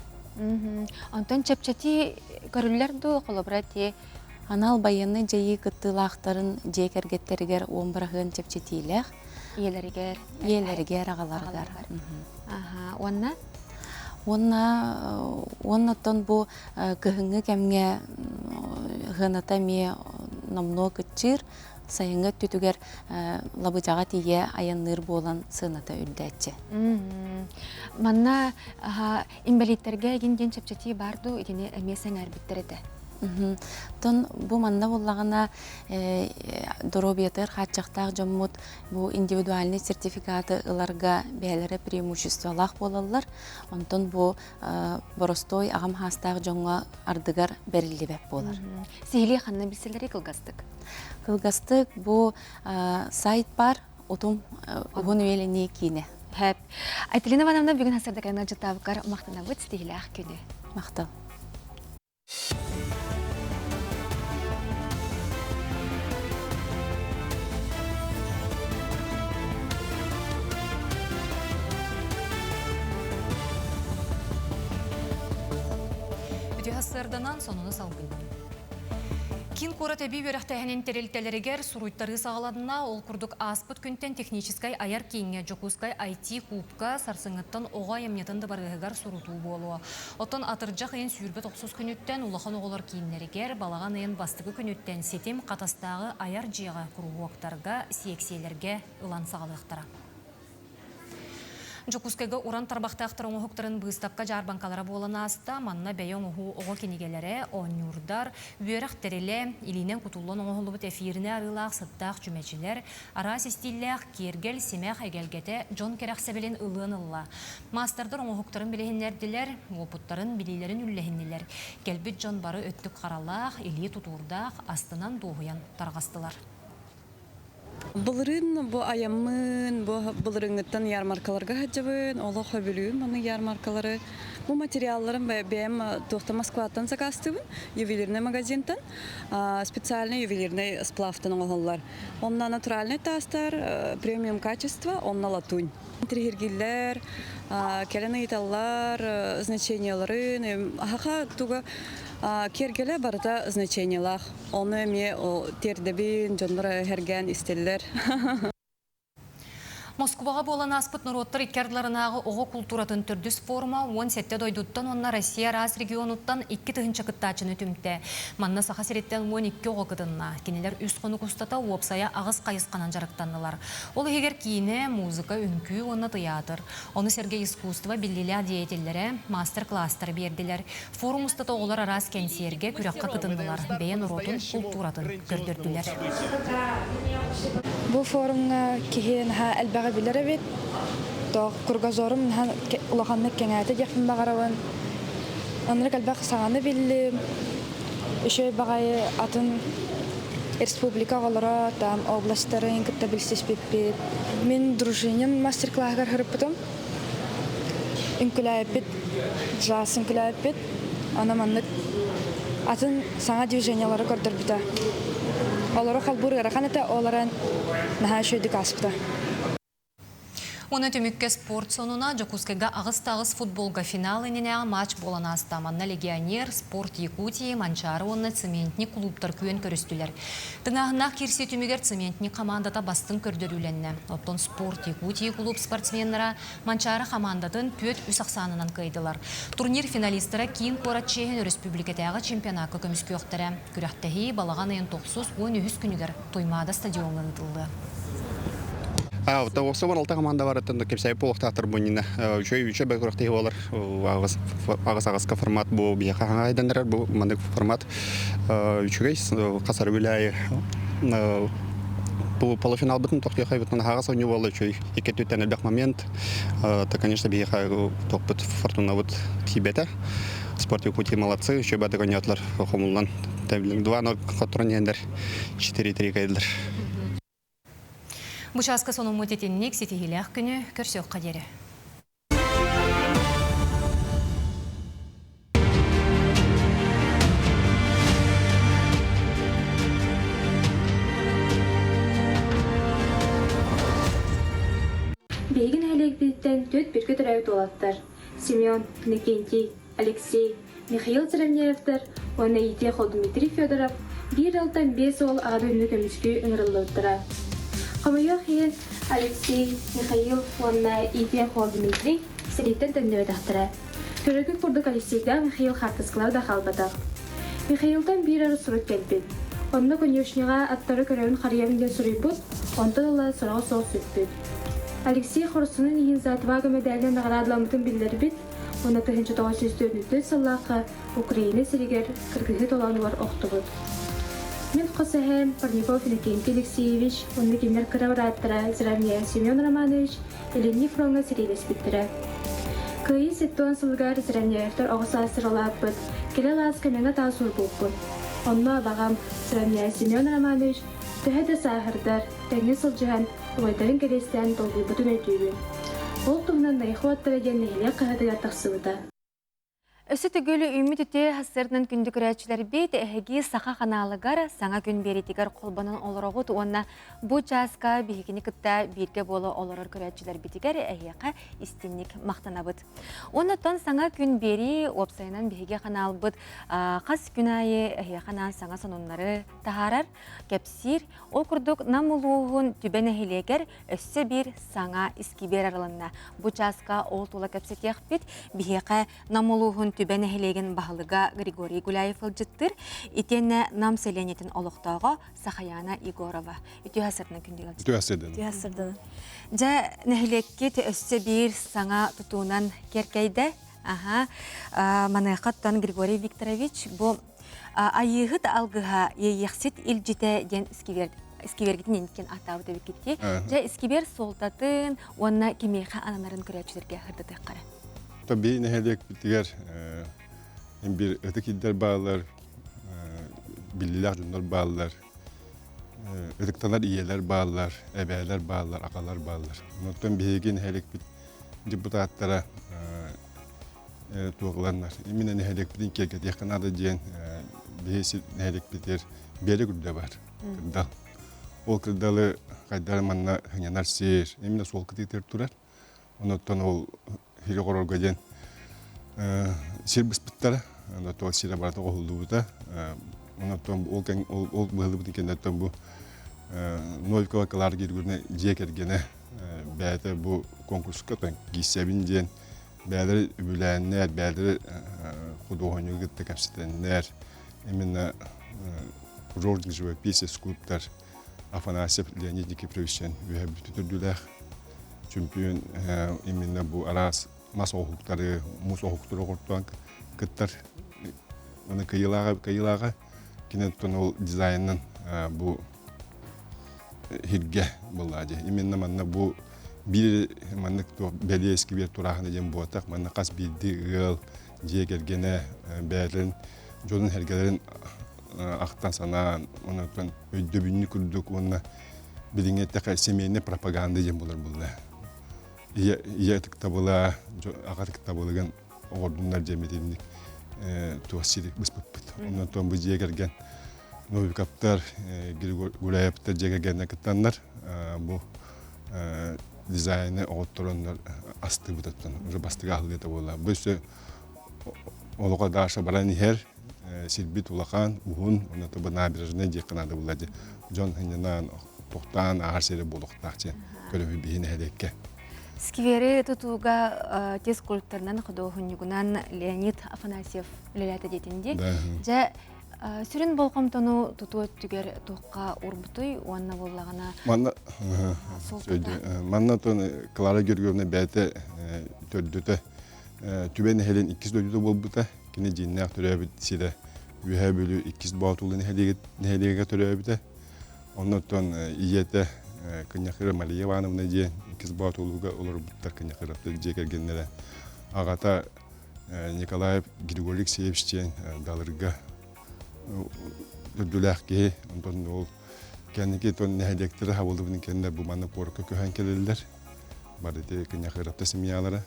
Онтон чэпчэтии көрүллэр дуу, холобура ти Анал байыаннай дьайыы кыттыылаахтарын дьиэ кэргэттэригэр 10% чэпчэтиилээх. Ийэлэригэр. Ийэлэригэр, аҕаларыгар. Аха, уонна? Уонна уоннаттан бу кыһыҥҥы кэмҥэ сыаната эмиэ номнуо кыччыыр, сайыҥҥы өттүтүгэр лабыдьаҕа тиийэ айанныыр буолан сыаната үрдээччи. Манна инбэлииттэргэ игин диэн чэпчэтии баар дуу, итини эмиэ сэҥээрбиттэр этэ. Тон бу манна буоллаҕына доруобуйатыгар хааччахтаах дьоммут бу индивидуальный сертификаты ыларга бэйэлэрэ преимуществолаах буолаллар. Онтон бу боростуой аҕам хаастаах дьоҥҥо ардыгар бэриллибэт буолар. Сиһилии ханна билсэллэрий кылгастык? Кылгастык бу сайт бар утум уһун үйэлэнии киинэ. Хэп. Айталина Ивановна бүгүн хасардакайна дьытаабыкар махтанабыт ситиһилээх күнү. Махтал. Үтүө сарсыарданан сонуну салгыыбын. Киин куорат эбии үөрэхтээһинин тэрилтэлэригэр суруйтарыы саҕаланна. Ол курдук ааспыт күнтэн техническай айар кииҥҥэ Дьокуускай IT-кубка сарсыҥҥыттан оҕо айымньытын дыбарыаһыгар сурутуу буолуо. Оттон атырдьах ыйын 29 күнүттэн улахан оҕолор кииннэригэр, балаҕан ыйын бастакы күнүттэн ситим Хатастааҕы айар дьиэҕэ куруһуоктарга, сиэксийэлэргэ ылан саҕалыахтара. Дьокуускайга уран тарбахтаахтар оҥоһуктарын быыстапка-дьаарбаҥкалара буолан ааста. Манна бэйэ оҥоһуу оҕо кинигэлэрэ, оонньуурдар, үөрэх тэрилэ, илиинэн кутуллан оҥоһуллубут эфиринэ арыылаах сыттаах чүмэчилэр, араас истииллээх киэргэл, симэх эгэлгэтэ дьон кэрэхсэбилин ылыан ылла. Маастардар оҥоһуктарын билиһиннэрдилэр, уопуттарын, билиилэрин үллэһиннилэр. Кэлбит дьон бары өттүк харалаах, илии тутуурдаах, астынан дуоһуйан тарҕастылар. Былырыын бу айаммын, бу былырыыҥҥыттан ярмаркаларга сылдьабын, олох сөбүлүүм аны ярмаркалары. Бу материалларым бэйэм туохта Москваттан заказтыыбын, ювелирный магазинтан, специальный ювелирный сплавтан оҥоһуллар. Онно натуральный таастар, премиум качество, онно латунь. Тириһиргиллэр, кэлэн ыйыталлар значенияларын, аһаха туга киэргэлэ барыта значениялаах. Ону эмиэ тиэрдэбин, дьоннор эһэргээн истэллэр. Москубаҕа буолан ааспыт норуоттар икки ардыларынааҕы оҕо култууратын төрдүс форума 17 дойдуттан уонна Россия араас регионуттан 2000 кыттааччыны түмтэ. Манна Саха сириттэн 12 оҕо кытынна. Кинилэр үс хонук устата уопсайа аҕыс хайысханан дьарыктаннылар. Ол иһигэр киинэ, музыка, үҥкүү уонна тыйаатыр. Ону сэргэ искусство биллиилээх деятеллэрэ маастар-кылаастары биэрдилэр. Форум устата оҕолор араас кэнсиэргэ, күрэххэ кытыннылар, бэйэ норуотун култууратын көрдөрдүлэр. Бу форумҥа киһи наһаа элбэҕи билэр эбит. Тоох кругозорум наһаа улаханнык кэҥээтэ диэхпин баҕарабын. Оннук элбэх саҥаны биллим. Үчүгэй баҕайы атын республика оҕолоро там областарын кытта билсиспиппит. Мин дружинин мастер-класс сырыппытым. Үҥкүлээппит, джаз үҥкүлээппит. Аны маннык атын саҥа движениялары көрдөрбүтэ. Олору холбуур ыарахан этэ, ол эрэн наһаа үчүгэйдик ааспыта. Уонна түмүккэ спорт сонуна Дьокуускайга аҕыс футболга финал иннинээҕи матч буолан ааста. Манна Легионер, Спорт Якутии, Манчаары уонна Цементник клубтар күөн көрүстүлэр. Тыҥааһыннаах киирсии түмүгэр Цементник хамаандата бастыҥ көрдөрүүлэннэ. Оттон Спорт Якутии клуб спортсменнара Манчаары хамаандатын 4-3 ахсаанынан кыайдылар. Турнир финалистара киин куорат чиэһин өрөспүүбүлүкэтээҕи чемпионакка көмүскүөхтэрэ. Күрэхтэһии балаҕан ыйын 93 күнүгэр Туймаада стадиоҥҥа ыытыллыа. Оттон 16 команда барыттан кэпсээбит буолуохтаахтар бу иннинэ. Үчүгэй үчүгэй бай күрэхтэһии буолар. Аҕыс-аҕыска формат бу биһиэхэ хаҥаайданнарар бу маннык формат үчүгэй хасары үлээйи бу полуфиналбытын тохтуохайбытын аһаҕас оонньуу буолла үчүгэй икки өттүттэн элбэх момент. То, конечно, биһиэхэ тохпут фортунабыт тиийбэтэ. Спорт Якутии молодцы, үчүгэй бардык оонньоотулар хомуллан 2-0 хотторон иһэннэр 4-3 кайдылар. Бу чааска сонуммут итинник ситиһиилээх күнү көрсүөххэ диэри. Биһиги нэһилиэкпититтэн түөрт биргэ төрөөбүт уолаттар Семен, Иннокентий, Алексей, Михаил Заровняевтар уонна иитиэх уол Дмитрий Федоров биир ыалтан биэс уол аҕа дойдуну көмүскүү ыҥырыллыбыттара. Хомойуох иһин, Алексей, Михаил уонна иитиэх уол Дмитрий сэрииттэн төннүбэтэхтэрэ. Төрөкүт курдук Алексейдаах Михаил хаартыскалара да хаалбатах. Михаилтан биир эрэ сурук кэлбит. Онно конюшняҕа аттары көрөбүн харыйабын диэн суруйбут, онтон ыла сураҕа суох сүппүт. Алексей хорсунун иһин за отвагу мэдээлинэн наҕараадаламмытын биллэрбит, уонна 1944 сыллаахха Украина сиригэр кыргыһыы толоонугар охтубут. Мин хос эһээм Парников Иннокентий Алексеевич уонна кинилэр кыра бырааттара Зравняев Семен Романович Илиҥҥи фроҥҥа сэриилэспиттэрэ. Кыайыы 70 сылыгар Зравняевтар оҕо саастар улааппыт, кэлэ алааска мэҥэ таас уурбуппут. Онно абаҕам Зравняев Семен Романович төһө да сааһырдар, тэҥҥэ сылдьыһан, убайдарын кэриэстээн долгуйбутун өйдүүбүн. Ол туһунан Найахы уоттара диэн нэһилиэк хаһыатыгар тахсыбыта. Өссө төгүл үүммүт үтүө сарсыарданан күндү көрөөччүлэрбит, эһиги Саха ханаалыгар саҥа күн биэриитигэр холбонон олороҕут уонна бу чааска биһигини кытта бииргэ буола олорор көрөөччүлэрбитигэр эһиэхэ истинник махтанабыт. Оннуттан саҥа күн биэрии уопсайынан биһиги ханаалбыт хас күн аайы эһиэхэ анаан саҥа сонуннары таһаарар, кэпсиир. Ол курдук Нам улууһун Түбэ нэһилиэгэр өссө биир саҥа искибиэр арылынна. Бу чааска ол тула кэпсэтиэхпит. Биһиэхэ Нам улууһун Түбэ нэһилиэгин баһылыга Григорий Гуляев ыалдьыттыыр. Итиэннэ Нам сэлиэнньэтин олохтооҕо Сахаяна Егорова. Үтүө сырдынан күндү ыалдьыт. Үтүө сырдынан. Үтүө сырдынан. Дьэ, нэһилиэккит өссө биир саҥа тутуунан киэркэйдэ. Аха. Маныаха оттон Григорий Викторович бу Айыыһыт алгыһа Иэйиэхсит илдьитэ диэн искибиэр искибиэргитин инникин ааттаабыт эбиккит Дьэ, искибиэр суолтатын уонна кимиэхэ ананарын көрөөччүлэргэ сырдатыахха эрэ. Би нэһилиэкпитигэр бир ытык иддэр бааллар, биллилээх дьоннор бааллар, ытыктанар ийэлэр бааллар, эбээлэр бааллар, аҕалар бааллар. Онтон биһиги нэһилиэкпит депутаттара туоҕуланнар. Именно нэһилиэкпитин киэргэтиэххэ наада диэн биһи нэһилиэкпитигэр биэрэ күрдэ бар. Кырдал. Ол кырдалы хайдары манна хынньанар сир, именно суол кытыытыгар турар. Онуттан ол сири оҕорорго диэн сир быспыттара. Онуттан сирэ барыта оҕоһуллубута. Онуттан ол ол быһыллыбытын кэнниттэн бу Новикова Клара Григорьевна дьиэ кэргэнэ бэйэтэ бу конкурска киирсэбин диэн бэйэлэри үбүлээннэр, бэйэлэри худуоһунньугу кытта кэпсэтэннэр, именно художник живописец, скульптор Афанасьев Леонид Никифоровичтан үөһэ бүтүрдүүлээх чөмпүйүөн именно бу араас мас оһуктары, муус оһуктары оҕортоон кыттар аны кыйылааҕа кыйылааҕа киниттэн ол дизайнын бу Һиргэ буоллаҕа дии. Именно манна бу биир маннык туох бэлиэ искибиэр турааһына диэн буотах. Манна хас биирдии ыал, дьиэ кэргэнэ бэйэлэрин дьонун сэргэлэрин ахтан санаан, онтон өйдөбүнньүк курдук уонна билиҥҥи эттэххэ семейнай пропаганда диэн буолар буолла. Ийэ ийэ ытыктабыла, аҕа ытыктабылыгын оҕордуннар диэн итинник туох сири быспыппыт. Онтон бу дьиэ кэргэн Новиковтар, Гуляевтар дьиэ кэргэннэр кыттаннар бу дизайны оҕоттороннор астыыбытыттан уже бастыга аһыллыыта буолла. Бу өссө олоҕо Даша баран иһэр сирбит улахан, уһун, онно бу набережная диэххэ наада буолла дии. Дьон сынньанаан, тохтоон ааһар сирэ буолуохтаах диэн көрөбүт биһи нэһилиэккэ. Сквери тутууга те скульпторынан, худуоһунньугунан Леонид Афанасьев үлэлээтэ диэтин дии. Дьэ, сүрүн болҕомтону тутуу өттүгэр туохха уурбутуй уонна буоллаҕына Манна манна Клара Георгиевна бэйэтэ төрдүтэ Түбэ нэһилиэн иккис дойдута буолбута. Кини дьиҥнээх төрөөбүт сирэ Үөһээ Бүлүү иккис Боотулу нэһилиэгэр төрөөбүтэ. Оннуттан ийэтэ Кынньахыра Мария Ивановна диэн иккис Боотулуга олорбуттар Кынньахыраптар дьиэ кэргэннэрэ. Аҕата Николаев Григорий Алексеевич диэн Далырга үрдүлээх киһи. Онтон ол кэнники нэһилиэктэрэ хабыллыбытын кэннэ бу манна куоракка көһөн кэлэллэр. Бары ити Кынньахыырапта семьялара.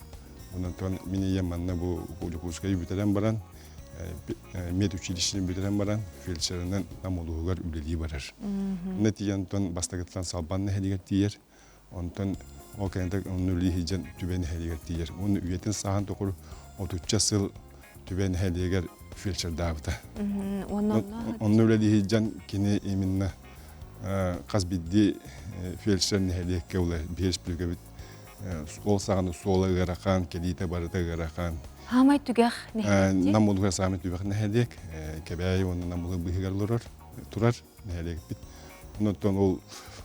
Онон мин ийэм манна бу Дьокуускайы бүтэрэн баран, медучилищены бүтэрэн баран, фельдшерынан Нам улууһугар үлэлии барар. Онно тиийэн онтон бастакыттан Салбан нэһилиэгэр тиийэр. Онтон ол кэннэ онно үлэлии сылдьан Түбэ нэһилиэгэр тиийэр. Уонна үйэтин сааһын тухары отучча сыл Түбэ нэһилиэгэр фельдшердаабыта. Онно үлэлии сылдьан кини именно хас биирдии фельдшер нэһилиэккэ ула биир республикабыт ол саҕана суола ыарахан, кэлиитэ барыта ыарахан. Хаамай түгэх нэһилиэк. Нам улууһа саамай түгэх нэһилиэк. Кэбээйи уонна Нам улууһа быыһыгар олорор, турар нэһилиэкпит. Онтон ол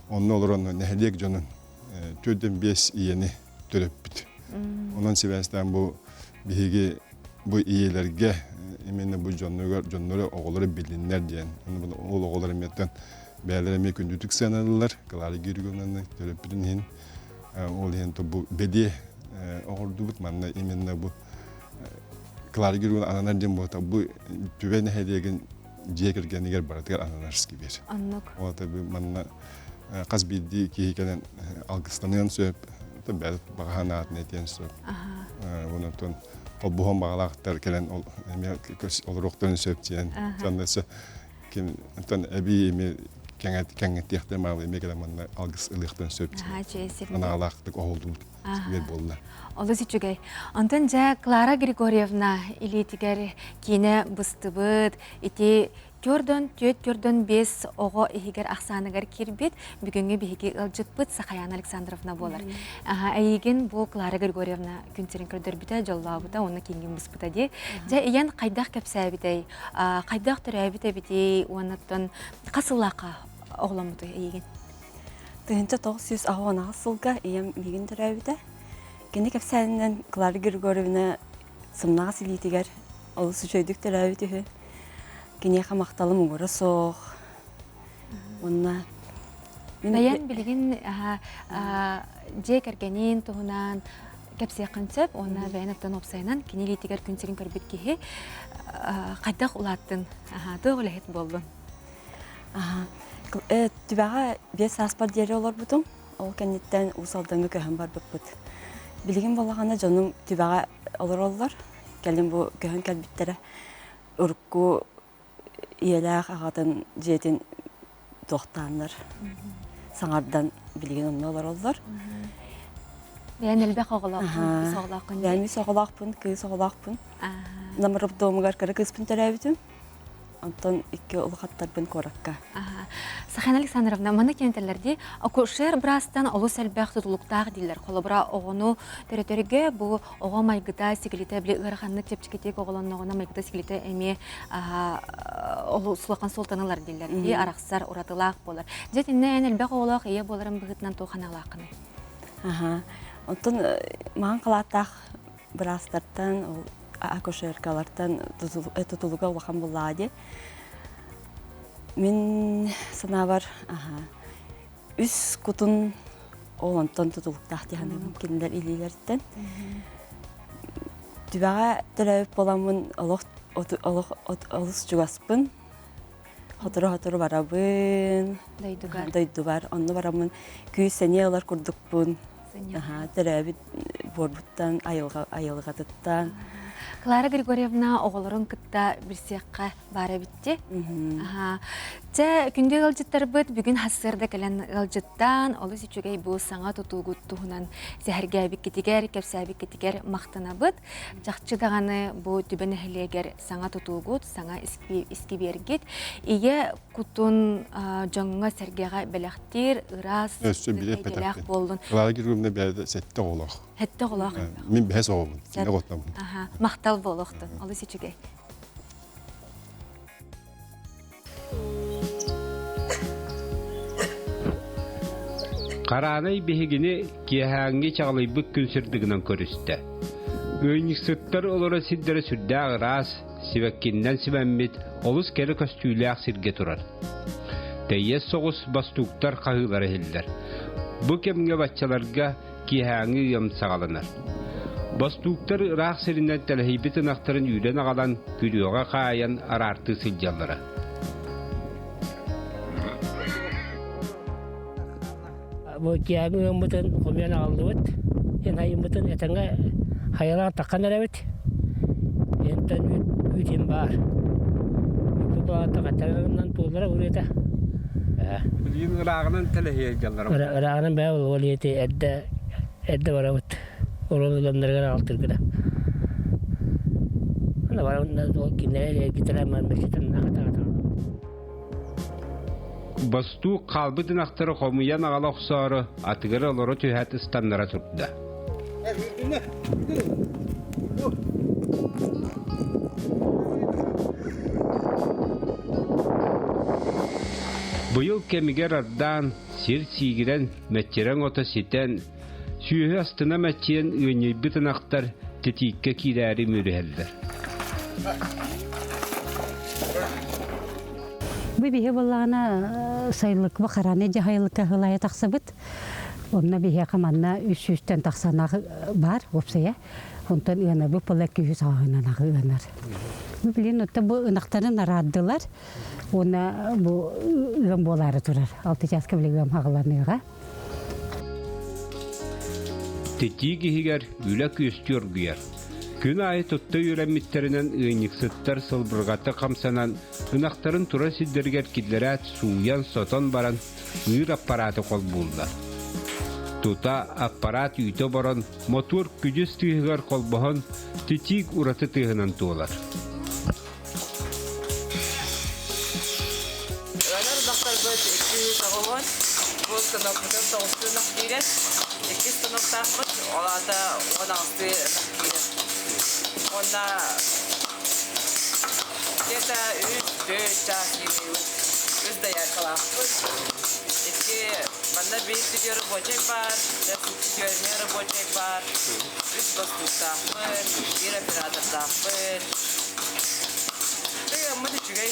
онно олорон нэһилиэк дьонун 4-5 ийэни төрөппүт. Онон сибээстээн бу биһиги бу ийэлэргэ именно бу дьоннору дьоннору оҕолору билиннэр диэн ол оҕолор эмиэттэн бэйэлэрэ эмиэ күндүтүк сыаналыыллар Клара Георгиевнаны төрөппүтүн иһин ол иһин бу бэдиэ оҕордубут манна именно бу Клара Георгиевна ананар диэн буолта бу түбэ нэһилиэгин дьиэ кэргэнигэр барытыгар ананар скибер. Оннук. Ол манна хас биирдии киһи кэлэн алгыстаныан сөп, бэл баҕа санаатын этиэн сөп. Онон холбоһон баҕалаахтар кэлэн эмиэ олоруохтарын сөп диэн. Онон ким онтон эбии эмиэ кэҥэтиэхтэрин баҕалаах эмиэ кэлэн манна алгыс ылыахтарын сөп диэн. Анаалаахтык оһолдубут үөр буолла. Олус үчүгэй. Онтон дьэ Клара Григорьевна илиитигэр киинэ быстыбыт, ити Төрдөн түөрт төрдөн биэс оҕо иһигэр ахсааныгар киирбит бүгүҥҥү биһиги ыалдьыппыт Сахаяна Александровна буолар. Эйигин бу Клара Григорьевна күн сирин көрдөрбүтэ, дьоллообута уонна кииҥҥин быспыта дии. Дьэ, ийэн хайдах кэпсээбитэй, хайдах төрөөбүт эбитий уоннаттан хас сыллаахха оҕоломмутуй эйигин? 1998 сылга ийэм миигин төрөөбүтэ. Кини кэпсээнинэн Клара Григорьевна сымнаҕас илиитигэр олус үчүгэйдик төрөөбүт үһү. Киниэхэ махталым угура суох. Уонна Бэйэн билигин дьиэ кэргэнин туһунан кэпсиэххин сөп уонна бэйэн оттон уопсайынан кини илиитигэр күн сирин көрбүт киһи хайдах улааттын, туох үлэһит буоллун? Түбэҕэ 5 сааспар диэри олорбутум. Ол кэнниттэн Уус Алдаҥҥа көһөн барбыппыт. Билигин буоллаҕына дьонум Түбэҕэ олороллор. Кэлин бу көһөн кэлбиттэрэ. Урукку ийэлээх аҕатын дьиэтин туохтааннар саҥардан билигин онно олороллор. Бэйэн элбэх оҕолооххун, кыыс оҕолооххун. Бэйэм үс оҕолоохпун, кыыс оҕолоохпун. Намырып домугар кыра кыыспын төрөөбүтүм. Онтон икки улахаттарбын куоракка. Сахаяна Александровна, манна киэнтэллэр дии, акушер быраастан олус элбэх тутулуктаах дииллэр. Холобура, оҕону төрөтөргө бу оҕо майгыта сигилитэ били ыараханнык чэпчэкитик оҕолонноҕуна майгыта сигилитэ эмиэ олус улахан суолтаны ылар дииллэр. Дии арахсар, уратылаах буолар. Дьэ, итиннэ эн элбэх оҕолоох ийэ буоларын быһыытынан туох аналааххыный? Аха. Онтон маҥан халааттаах быраастартан, ол акушеркалартан тутулуга улахан буоллаҕа дии. Мин санаабар, үс кутун ол онтон тутулуктаах дии саныыбын кинилэр илиилэриттэн. Түбэҕэ төрөөбүт буоламмын олох олох олус чугаспын. Сотору-сотору барабын. Дойдугар. Дойдубар. Онно бараммын күүс-сэниэ ылар курдукпун. Төрөөбүт буорбуттан, айылҕа, айылҕатыттан. Клара Григорьевна оҕолорун кытта билсиэххэ баар эбитти. Чэ, күндү ыалдьыттарбыт бүгүн хассыарда кэлэн ыалдьыттаан, олус үчүгэй бу саҥа тутуугут туһунан сэһэргээбиккитигэр, кэпсээбиккитигэр махтанабыт. Чахчы даҕаны бу Түбэ нэһилиэгэр саҥа тутуугут, саҥа искибиэргит ийэ кутун дьоҥҥо-сэргэҕэ бэлэхтиир ыраас Өссө биир эйгэлээх буоллун. Клара Григорьевна бэйэтэ сэттэ оҕолоох. Сэттэ оҕолоох. Мин бэһис оҕобун. Кинини оҕотнобун. Махтал буолуохтун. Олус үчүгэй. Хараанай биһигини киэһээҥҥи чаҕылыйбыт күн сырдыгынан көрүстэ. Ыанньыксыттар олорор сирдэрэ сүрдээх ыраас, сибэккиннэн симэммит, олус кэрэ көстүүлээх сиргэ турар. Тэйиэс соҕус бостууктар хаһыылара иһиллэр. Бу кэмҥэ баччаларга киэһээҥҥи ыам саҕаланар. Бостууктар ыраах сиринэн тэлэһийбит ынахтарын үүрэн аҕалан күрүөҕэ хаайан араартыы сылдьаллара. Бу киэһээҥҥи ыаммытын хомуйан аҕаллыбыт. Эн хайыммытын этэҥҥэ хайалаан таххан эрэбит. Энтэн үүт баар. Үүппүт баҕата хаттарынан туоллара уруйата. Билигин ырааҕынан тэлэһийэ дьаллара. Ырааҕынан бээ ол иэти эрдэ эрдэ барабыт. Урон ыламнарыгар аҕалтыргына. Ана барабын ол кинилэр эргитэрэ маммечетен аҕата Бостуук хаалбыт ынахтары хомуйан аҕала охсоору атыгар олоро түһээт ыстаннара турда. Быйыл кэмигэр ардаан, сир сиигирэн, мэччирэҥ ото ситэн, сүөһү астына мэччийэн ыанньыйбыт ынахтар титииккэ киирээри мүрүһэллэр. Бу биһи буоллаҕына сайылыкка хараны дьаһайылыкка хылайа тахсабыт. Онно биһиэхэ манна үс сүүстэн тахсанах бар уопсайа. Онтон ыанабы пыла күүһү саҕаһынан ыанар. Бу билин отто бу ынахтарын араардылар. Уонна бу ыам буолаары турар. Алты чааска били ыам хаҕыланыаҕа. Титиик иһигэр үлэ күөстүү оргуйар. Күн аайы тутта үөрэммиттэринэн ыанньыксыттар сылбырҕата хамсанан, ынахтарын турар сирдэригэр киллэрээт сууйан-сотон баран ыыр аппарааты холбууллар. Тута аппараат үүтэ оборон, мотуор күдьүс тыаһыгар холбоһон, титиик ураты тыаһынан туолар. Ыанар ынахтарбыт 290, бу станокпутун тоҕустуу ынах киирэр, иккис станоктаахпыт, ол аата уон аҕыстыы ынах киирэр. Уонна где-то үс, төрт чаас киириибит, үс дояркалаахпыт. Икки манна биир түтүө рабочай баар, түтүө рабочай баар, үс бостууктаахпыт, биир оператордаахпыт. Ыаммыт үчүгэй.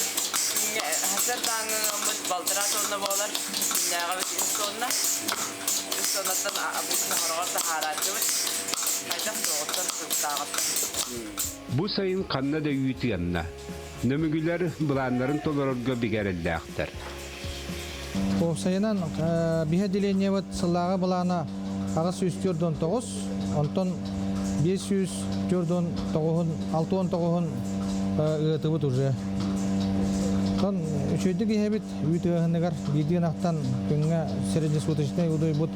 Сарсыардааҥҥы ыаммыт балтараа тонна буолар. Күннээҕибит үс тонна. Үс тоннаттан обычно хороҕор таһаарааччыбыт. Хайдах суоҕуттан сылтааҕыттан. Бу сайын ханна да үүт ыанна. Нөмүгүлэр былааннарын толорорго бигэ эрэллээхтэр. Уопсайынан биһи отделениебыт сыллааҕы былаана 849, онтон 549 69-ун ыатыбыт уже. Тон үчүгэйдик иһэбит үүт ыаһыныгар биирдии ынахтан күҥҥэ среднесуточный удуйбут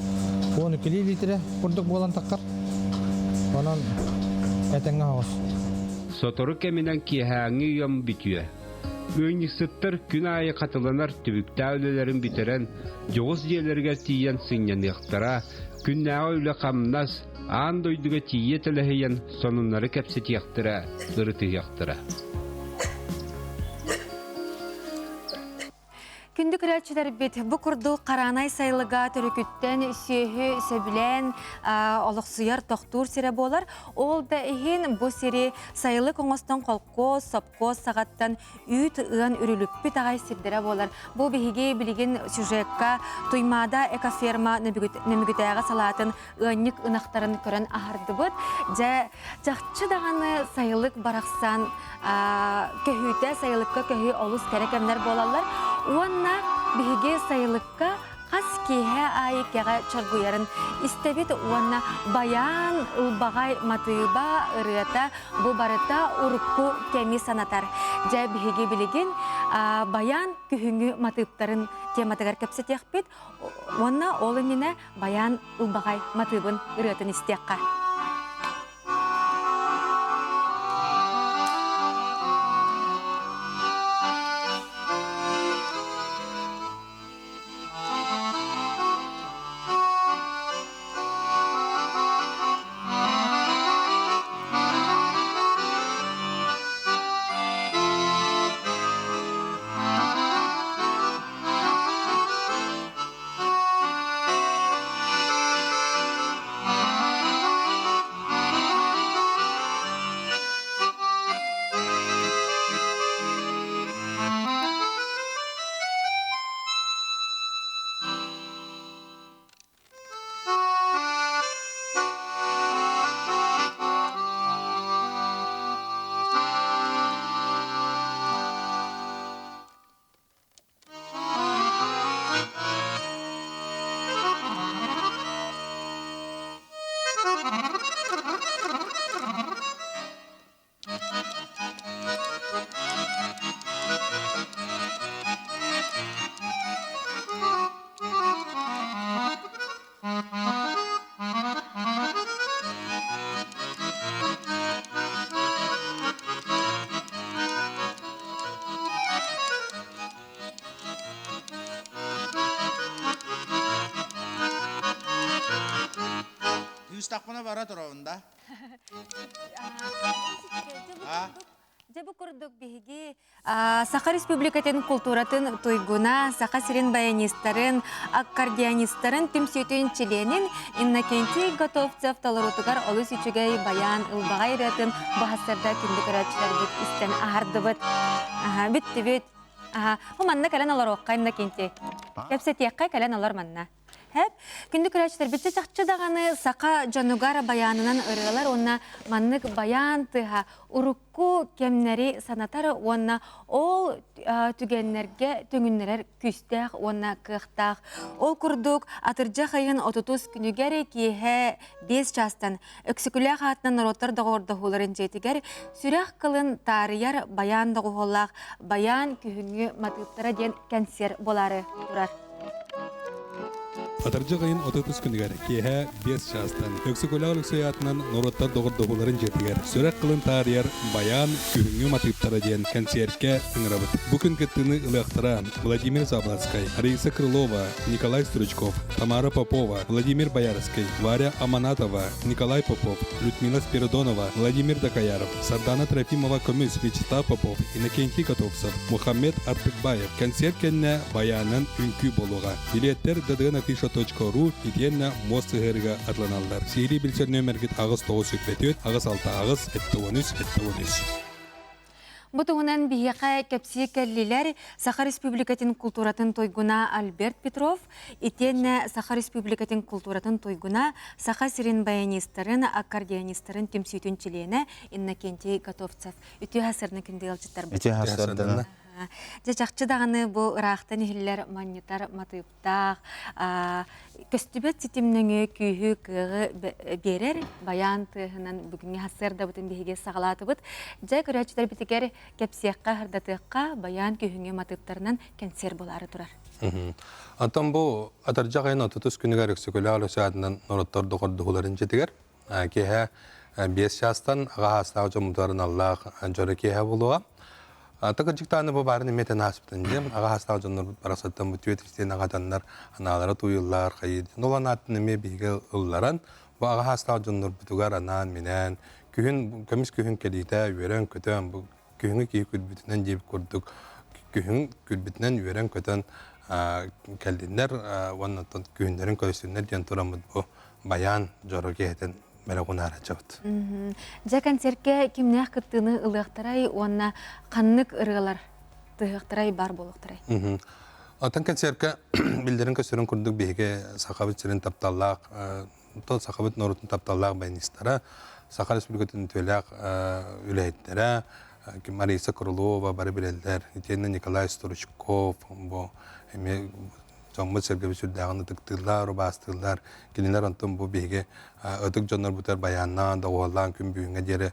12 литрэ курдук буолан таххар. Онон этэҥҥэ оҕус. Сотору кэминэн киэһээҥҥи ыам бүтүө. Ыанньыксыттар күн аайы хатыланар түбүктээх үлэлэрин бүтэрэн, дьоҕус дьиэлэригэр тиийэн сынньаныахтара, күннээҕи үлэ-хамнас, аан дойдуга тиийэ тэлэһийэн сонуннары кэпсэтиэхтэрэ, ырытыһыахтара. Күндү көрөөччүлэрбит, бу курдук Хараанай сайылыга төрүкүттэн сүөһү сөбүлээн олохсуйар, тохтуур сирэ буолар. Ол да иһин бу сири сайылык оҥостон холкуос, сопхуос саҕаттан үүт ыан үрүлүппүт аҕай сирдэрэ буолар. Бу биһиги билигин сюжекка Туймаада экоферма Нөмүгүтээҕи салаатын ыанньык ынахтарын көрөн аһардыбыт. Дьэ, чахчы даҕаны сайылык барахсан көһүүтэ, сайылыкка көһүү олус кэрэ кэмнэр буолаллар. Уонна биһиги сайылыкка хас киэһэ аайы кэҕэ чоргуйарын истэбит уонна байаан ылбаҕай матыыба ырыата бу барыта урукку кэми санатар. Дьэ биһиги билигин баян күһүҥҥү матыыптарын тематыгар кэпсэтиэхпит уонна ол иннинэ баян ылбаҕай матыыбын ырыатын истиэххэ. Кыыстахпына бара туробун да. Дьэ бу курдук биһиги Саха Республикатын култууратын туйгуна, Саха сирин баянистарын, аккордеонистарын түмсүүтүн чилиэнин Иннокентий Готовцев толоруутугар олус үчүгэй баян ылбаҕай ырыатын баһассарда күндү көрөөччүлэрбит истэн аһардыбыт. Бүттүбүт. Бу манна кэлэн олоруохха Иннокентий. Кэпсэтиэххэ кэлэн олор манна. Хэп, күндү көрөөччүлэрбит чахчы даҕаны саха дьонугар баяанынан ырыалар уонна маннык баяан тыаһа урукку кэмнэри санатар уонна ол түгэннэргэ түҥүннэрэр күүстээх уонна кыахтаах. Ол курдук, атырдьах ыйын отутус күнүгэр киэһэ 5 чаастан Өксөкүлээх аатынан норуоттар доҕордоһууларын дьиэтигэр сүрэх кылын таарыйар баян доҕуһуоллаах Баян күһүҥҥү матыыптара диэн кэнсиэр буолаары турар. Атырдьах ыйын 30 күнүгэр киэһэ 5 чаастан Өксөкүлээх Өлөксөй аатынан норуоттар доҕордоһууларын дьиэтигэр сүрэх кылын таарыйар Баян күһүҥҥү матыыптара диэн кэнсиэркэ ыҥырабыт. Бу күн кыттыыны ылыахтара Владимир Заболоцкай, Раиса Крылова, Николай Стручков, Тамара Попова, Владимир Боярский, Варя Аманатова, Николай Попов, Людмила Спиридонова, Владимир Дакаяров, Сардана Трофимова Көмүс, Вячеслав Попов, Иннокентий Готовцев, Мухаммед Артыкбаев концерт кэннэ баянын үҥкүү буолуоҕа. Билиэттэр ddnafisha.ru итиэннэ муос сыһыарыга атланаллар. Сиһилии билсэр нүөмэргит 8 9 8 6 8 73 73. Бу туһунан биһиэхэ кэпсии кэллилэр Саха Республикатын култууратын туйгуна Альберт Петров, итиэннэ Саха Республикатын култууратын туйгуна, Саха сирин баянистарын, аккордеонистарын түмсүүтүн чилиэнэ Иннокентий Готовцев. Үтүө сарсыарда күндү ыалдьыттарбыт. Үтүө сарсыарданна. Дьэ чахчы даҕаны бу ыраахтан иһиллэр манньытар матыыптаах, көстүбэт ситим нөҥүө күүһү, кыаҕы биэрэр баян тыаһынан бүгүҥҥү сарсыардабытын биһиги саҕалаатыбыт. Дьэ көрөөччүлэрбитигэр кэпсиэххэ, сырдатыахха баян күһүҥҥү матыыптарынан кэнсиэр буолаары турар. Оттон бу атырдьах ыйын отутус күнүгэр Өксөкүлээх Өлөксөй аатынан норуоттар доҕордоһууларын дьиэтигэр Киэһэ 5 чаастан аҕа саастаах дьоммутугар аналлаах дьоро киэһэ буолуоҕа. Тыкырдьыктааны бу баарын эмиэ ааспытын диэн аҕа саастаах дьоннор барахсаттан бу түөт истиэн аҕатаннар анаалара тууйуллар хайыы диэн. Ол анааттан эмиэ биһиги ылларан бу аҕа саастаах дьоннорбутугар анаан-минээн күһүн көмүс күһүн кэлиитэ үөрэн-көтөн бу күһүҥҥү киһи күлбүтүнэн диэбит курдук күһүн күлбүтүнэн үөрэн-көтөн кэллиннэр уонна күһүннэрин көрүстүннэр диэн тураммыт бу баян дьоро киэһэтин мэлэҕунаарачабыт. Дьэ концертке кимнээх кыттыыны ылыахтарай уонна ханнык ырыалар тыһыахтарай бар буолуохтарай? Оттон концертка биллэрин көстөрүн курдук биһиги Сахабыт сирин тапталлаах тон Сахабыт норуотун тапталлаах баянистара, Саха Республикатын үтүөлээх үлэһиттэрэ Мариса Крылова бары билэллэр, итиэннэ Николай Стручков бу эмиэ Дьоммут-сэргэбит сүрдээҕин ытыктыыллар, убаастыыллар. Кинилэр онтон бу биһиги ытык дьоннорбутугар баяннаан, доҕуһуоллаан күн бүгүҥҥэ диэри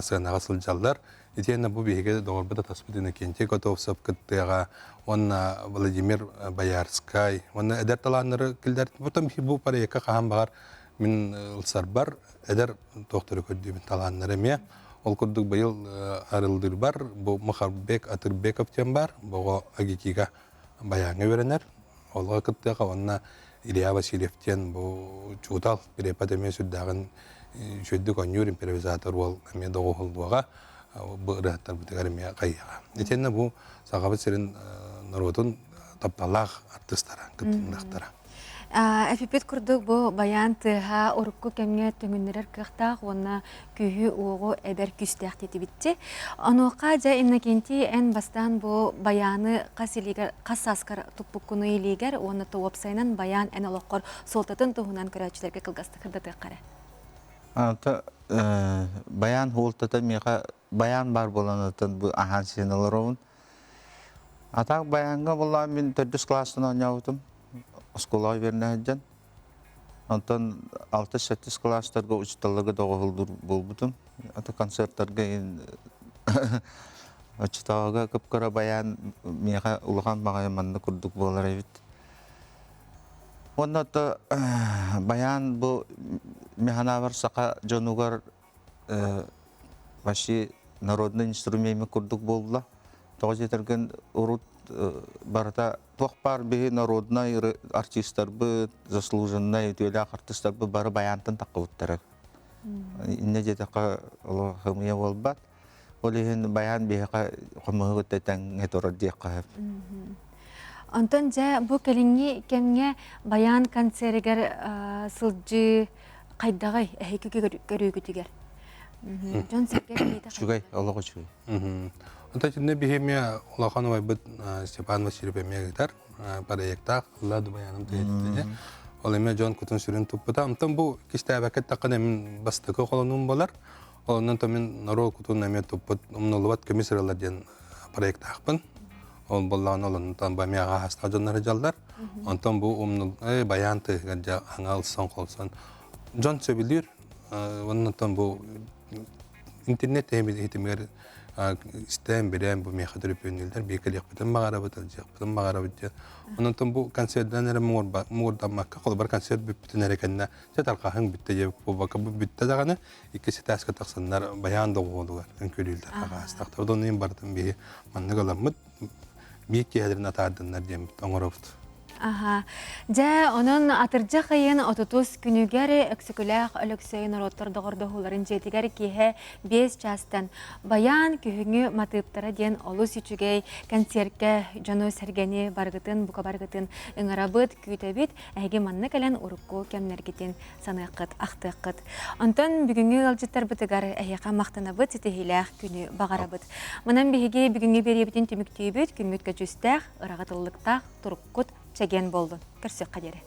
сыанаҕа сылдьаллар. Итиэннэ бу биһиги доҕорбут атаспыт Иннокентий Готовцев кыттыаҕа уонна Владимир Боярскай уонна эдэр талааннары киллэр. Потом бу проекка хаһан баҕар мин ылсарбар эдэр туохтары көрдүүбүн талааннары эмиэ. Ол курдук быйыл арылдыырбар бу Махарбек Атырбеков диэн бар, боҕо АГИКИга баяҥҥа үөрэнэр. Олға кыттыаха уонна Илья Васильев диэн бу чуутал препод эмиэ сүрдээҕин үчүгэйдик оонньуур импровизатор уол эмиэ доҕуһуллуоҕа бу ырыаһыттарбытыгар эмиэ хайыаҕа. Итиэннэ бу Сахабыт сирин норуотун тапталлаах артыыстара кыттыннахтара. Эпипит курдук бу баян тыаһа урукку кэмҥэ төҥүннэрэр кыахтаах уонна күүһү-уоҕу эбэр күүстээх диэтибитчи. Онуоха дьэ Иннокентий эн бастаан бу баяны хас илиигэр хас сааскар туппуккунуй илиигэр уонна уопсайынан баян эн олоххор суолтатын туһунан көрөөччүлэргэ кылгастык сырдатыахха эрэ. Ата баян суолтата миэхэ баян баар буолан бу аһаан сиэн олоробун. Атак баяҥҥа буоллаҕа мин төрдүс кылаастан оонньообутум. Оскуолаҕа үөрэнэ сылдьан. Онтон алтыс-сэттис кылаастарга учууталларга доҕуһуллуур буолбутум. Ата концертарга оччотооҕуга кып-кыра баян миэхэ улахан баҕайы манна курдук буолар эбит. Уонна то баян бу механабар саха дьонугар почти народный инструмент курдук буолла. Тоҕо диэтэргин урут барыта туох баар биһи народнай артистарбыт, заслуженнай үтүөлээх артистарбыт бары баянтан таххыбыттара. Иннэ диэтэххэ олох хымыйа буолбат. Ол иһин баян биһиэхэ хомуһу кытта тэҥҥэ турар диэххэ сөп. Онтон дьэ бу кэлиҥҥи кэмҥэ баян концеригэр сылдьыы хайдаҕый эһиги көрүүгүтүгэр? Дьон сэргэ кэлиитэ Үчүгэй, олох үчүгэй. Онтон итиннэ биһи эмиэ улахан убайбыт Степан Васильев эмиэ ыытар проектаах Ылла Дубаяным тыйатыта Ол эмиэ дьон кутун сүрүн туппута. Онтон бу кистээбэккэ эттэххинэ мин бастакы холонуум болар. Онон то мин норуот кутун эмиэ туппут умнуллубат көмүс ыралар диэн проектаахпын. Ол боллаҕына ол онтон бу эмиэ аҕаастаах дьоннор дьаллар. Онтон бу умнул баян тыһыгар дьэ аҥал сон холсон дьон сөбүлүүр. Оннотон бу интернет иһитимигэр истээн билэн бу миэхэ төрөппүөннүүллэр биир кэлиэхпитин баҕарабыт, ылдьыахпытын баҕарабыт диэн. Онон бу концерттан эрэ муҥурдаммакка, холобур концерт бүппүтүн эрэ кэннэ чэ тарҕаһыҥ бүттэ диэбит буолбакка бу бүттэ даҕаны иккис этээскэ тахсаннар байаан доҕуһуолугар үҥкүүлүүллэр хаҕаастахтар. Онон иһин барытын биһи маннык ыламмыт биир киэһэлэрин атаардыннар диэммит оҥоробут. Аха. Дьэ, онон атырдьах ыйын отутус күнүгэр Өксөкүлээх Өлөксөй норуоттар доҕордоһууларын дьиэтигэр киэһэ 5 чаастан Баян күһүҥҥү матыыптара диэн олус үчүгэй кэнсиэркэ дьону-сэргэни барыгытын бука барыгытын ыҥырабыт, күүтэбит. Эһиги манна кэлэн урукку кэмнэргитин саныаххыт, ахтыаххыт. Онтон бүгүҥҥү ыалдьыттарбытыгар эһиэхэ махтанабыт, ситиһиилээх күнү баҕарабыт. Манан биһиги бүгүҥҥү биэриэбитин түмүктүүбүт, күммүт көдьүүстээх, ыраҕытыллыктаах туруккут чэгиэн буоллун. Көрсүөххэ диэри.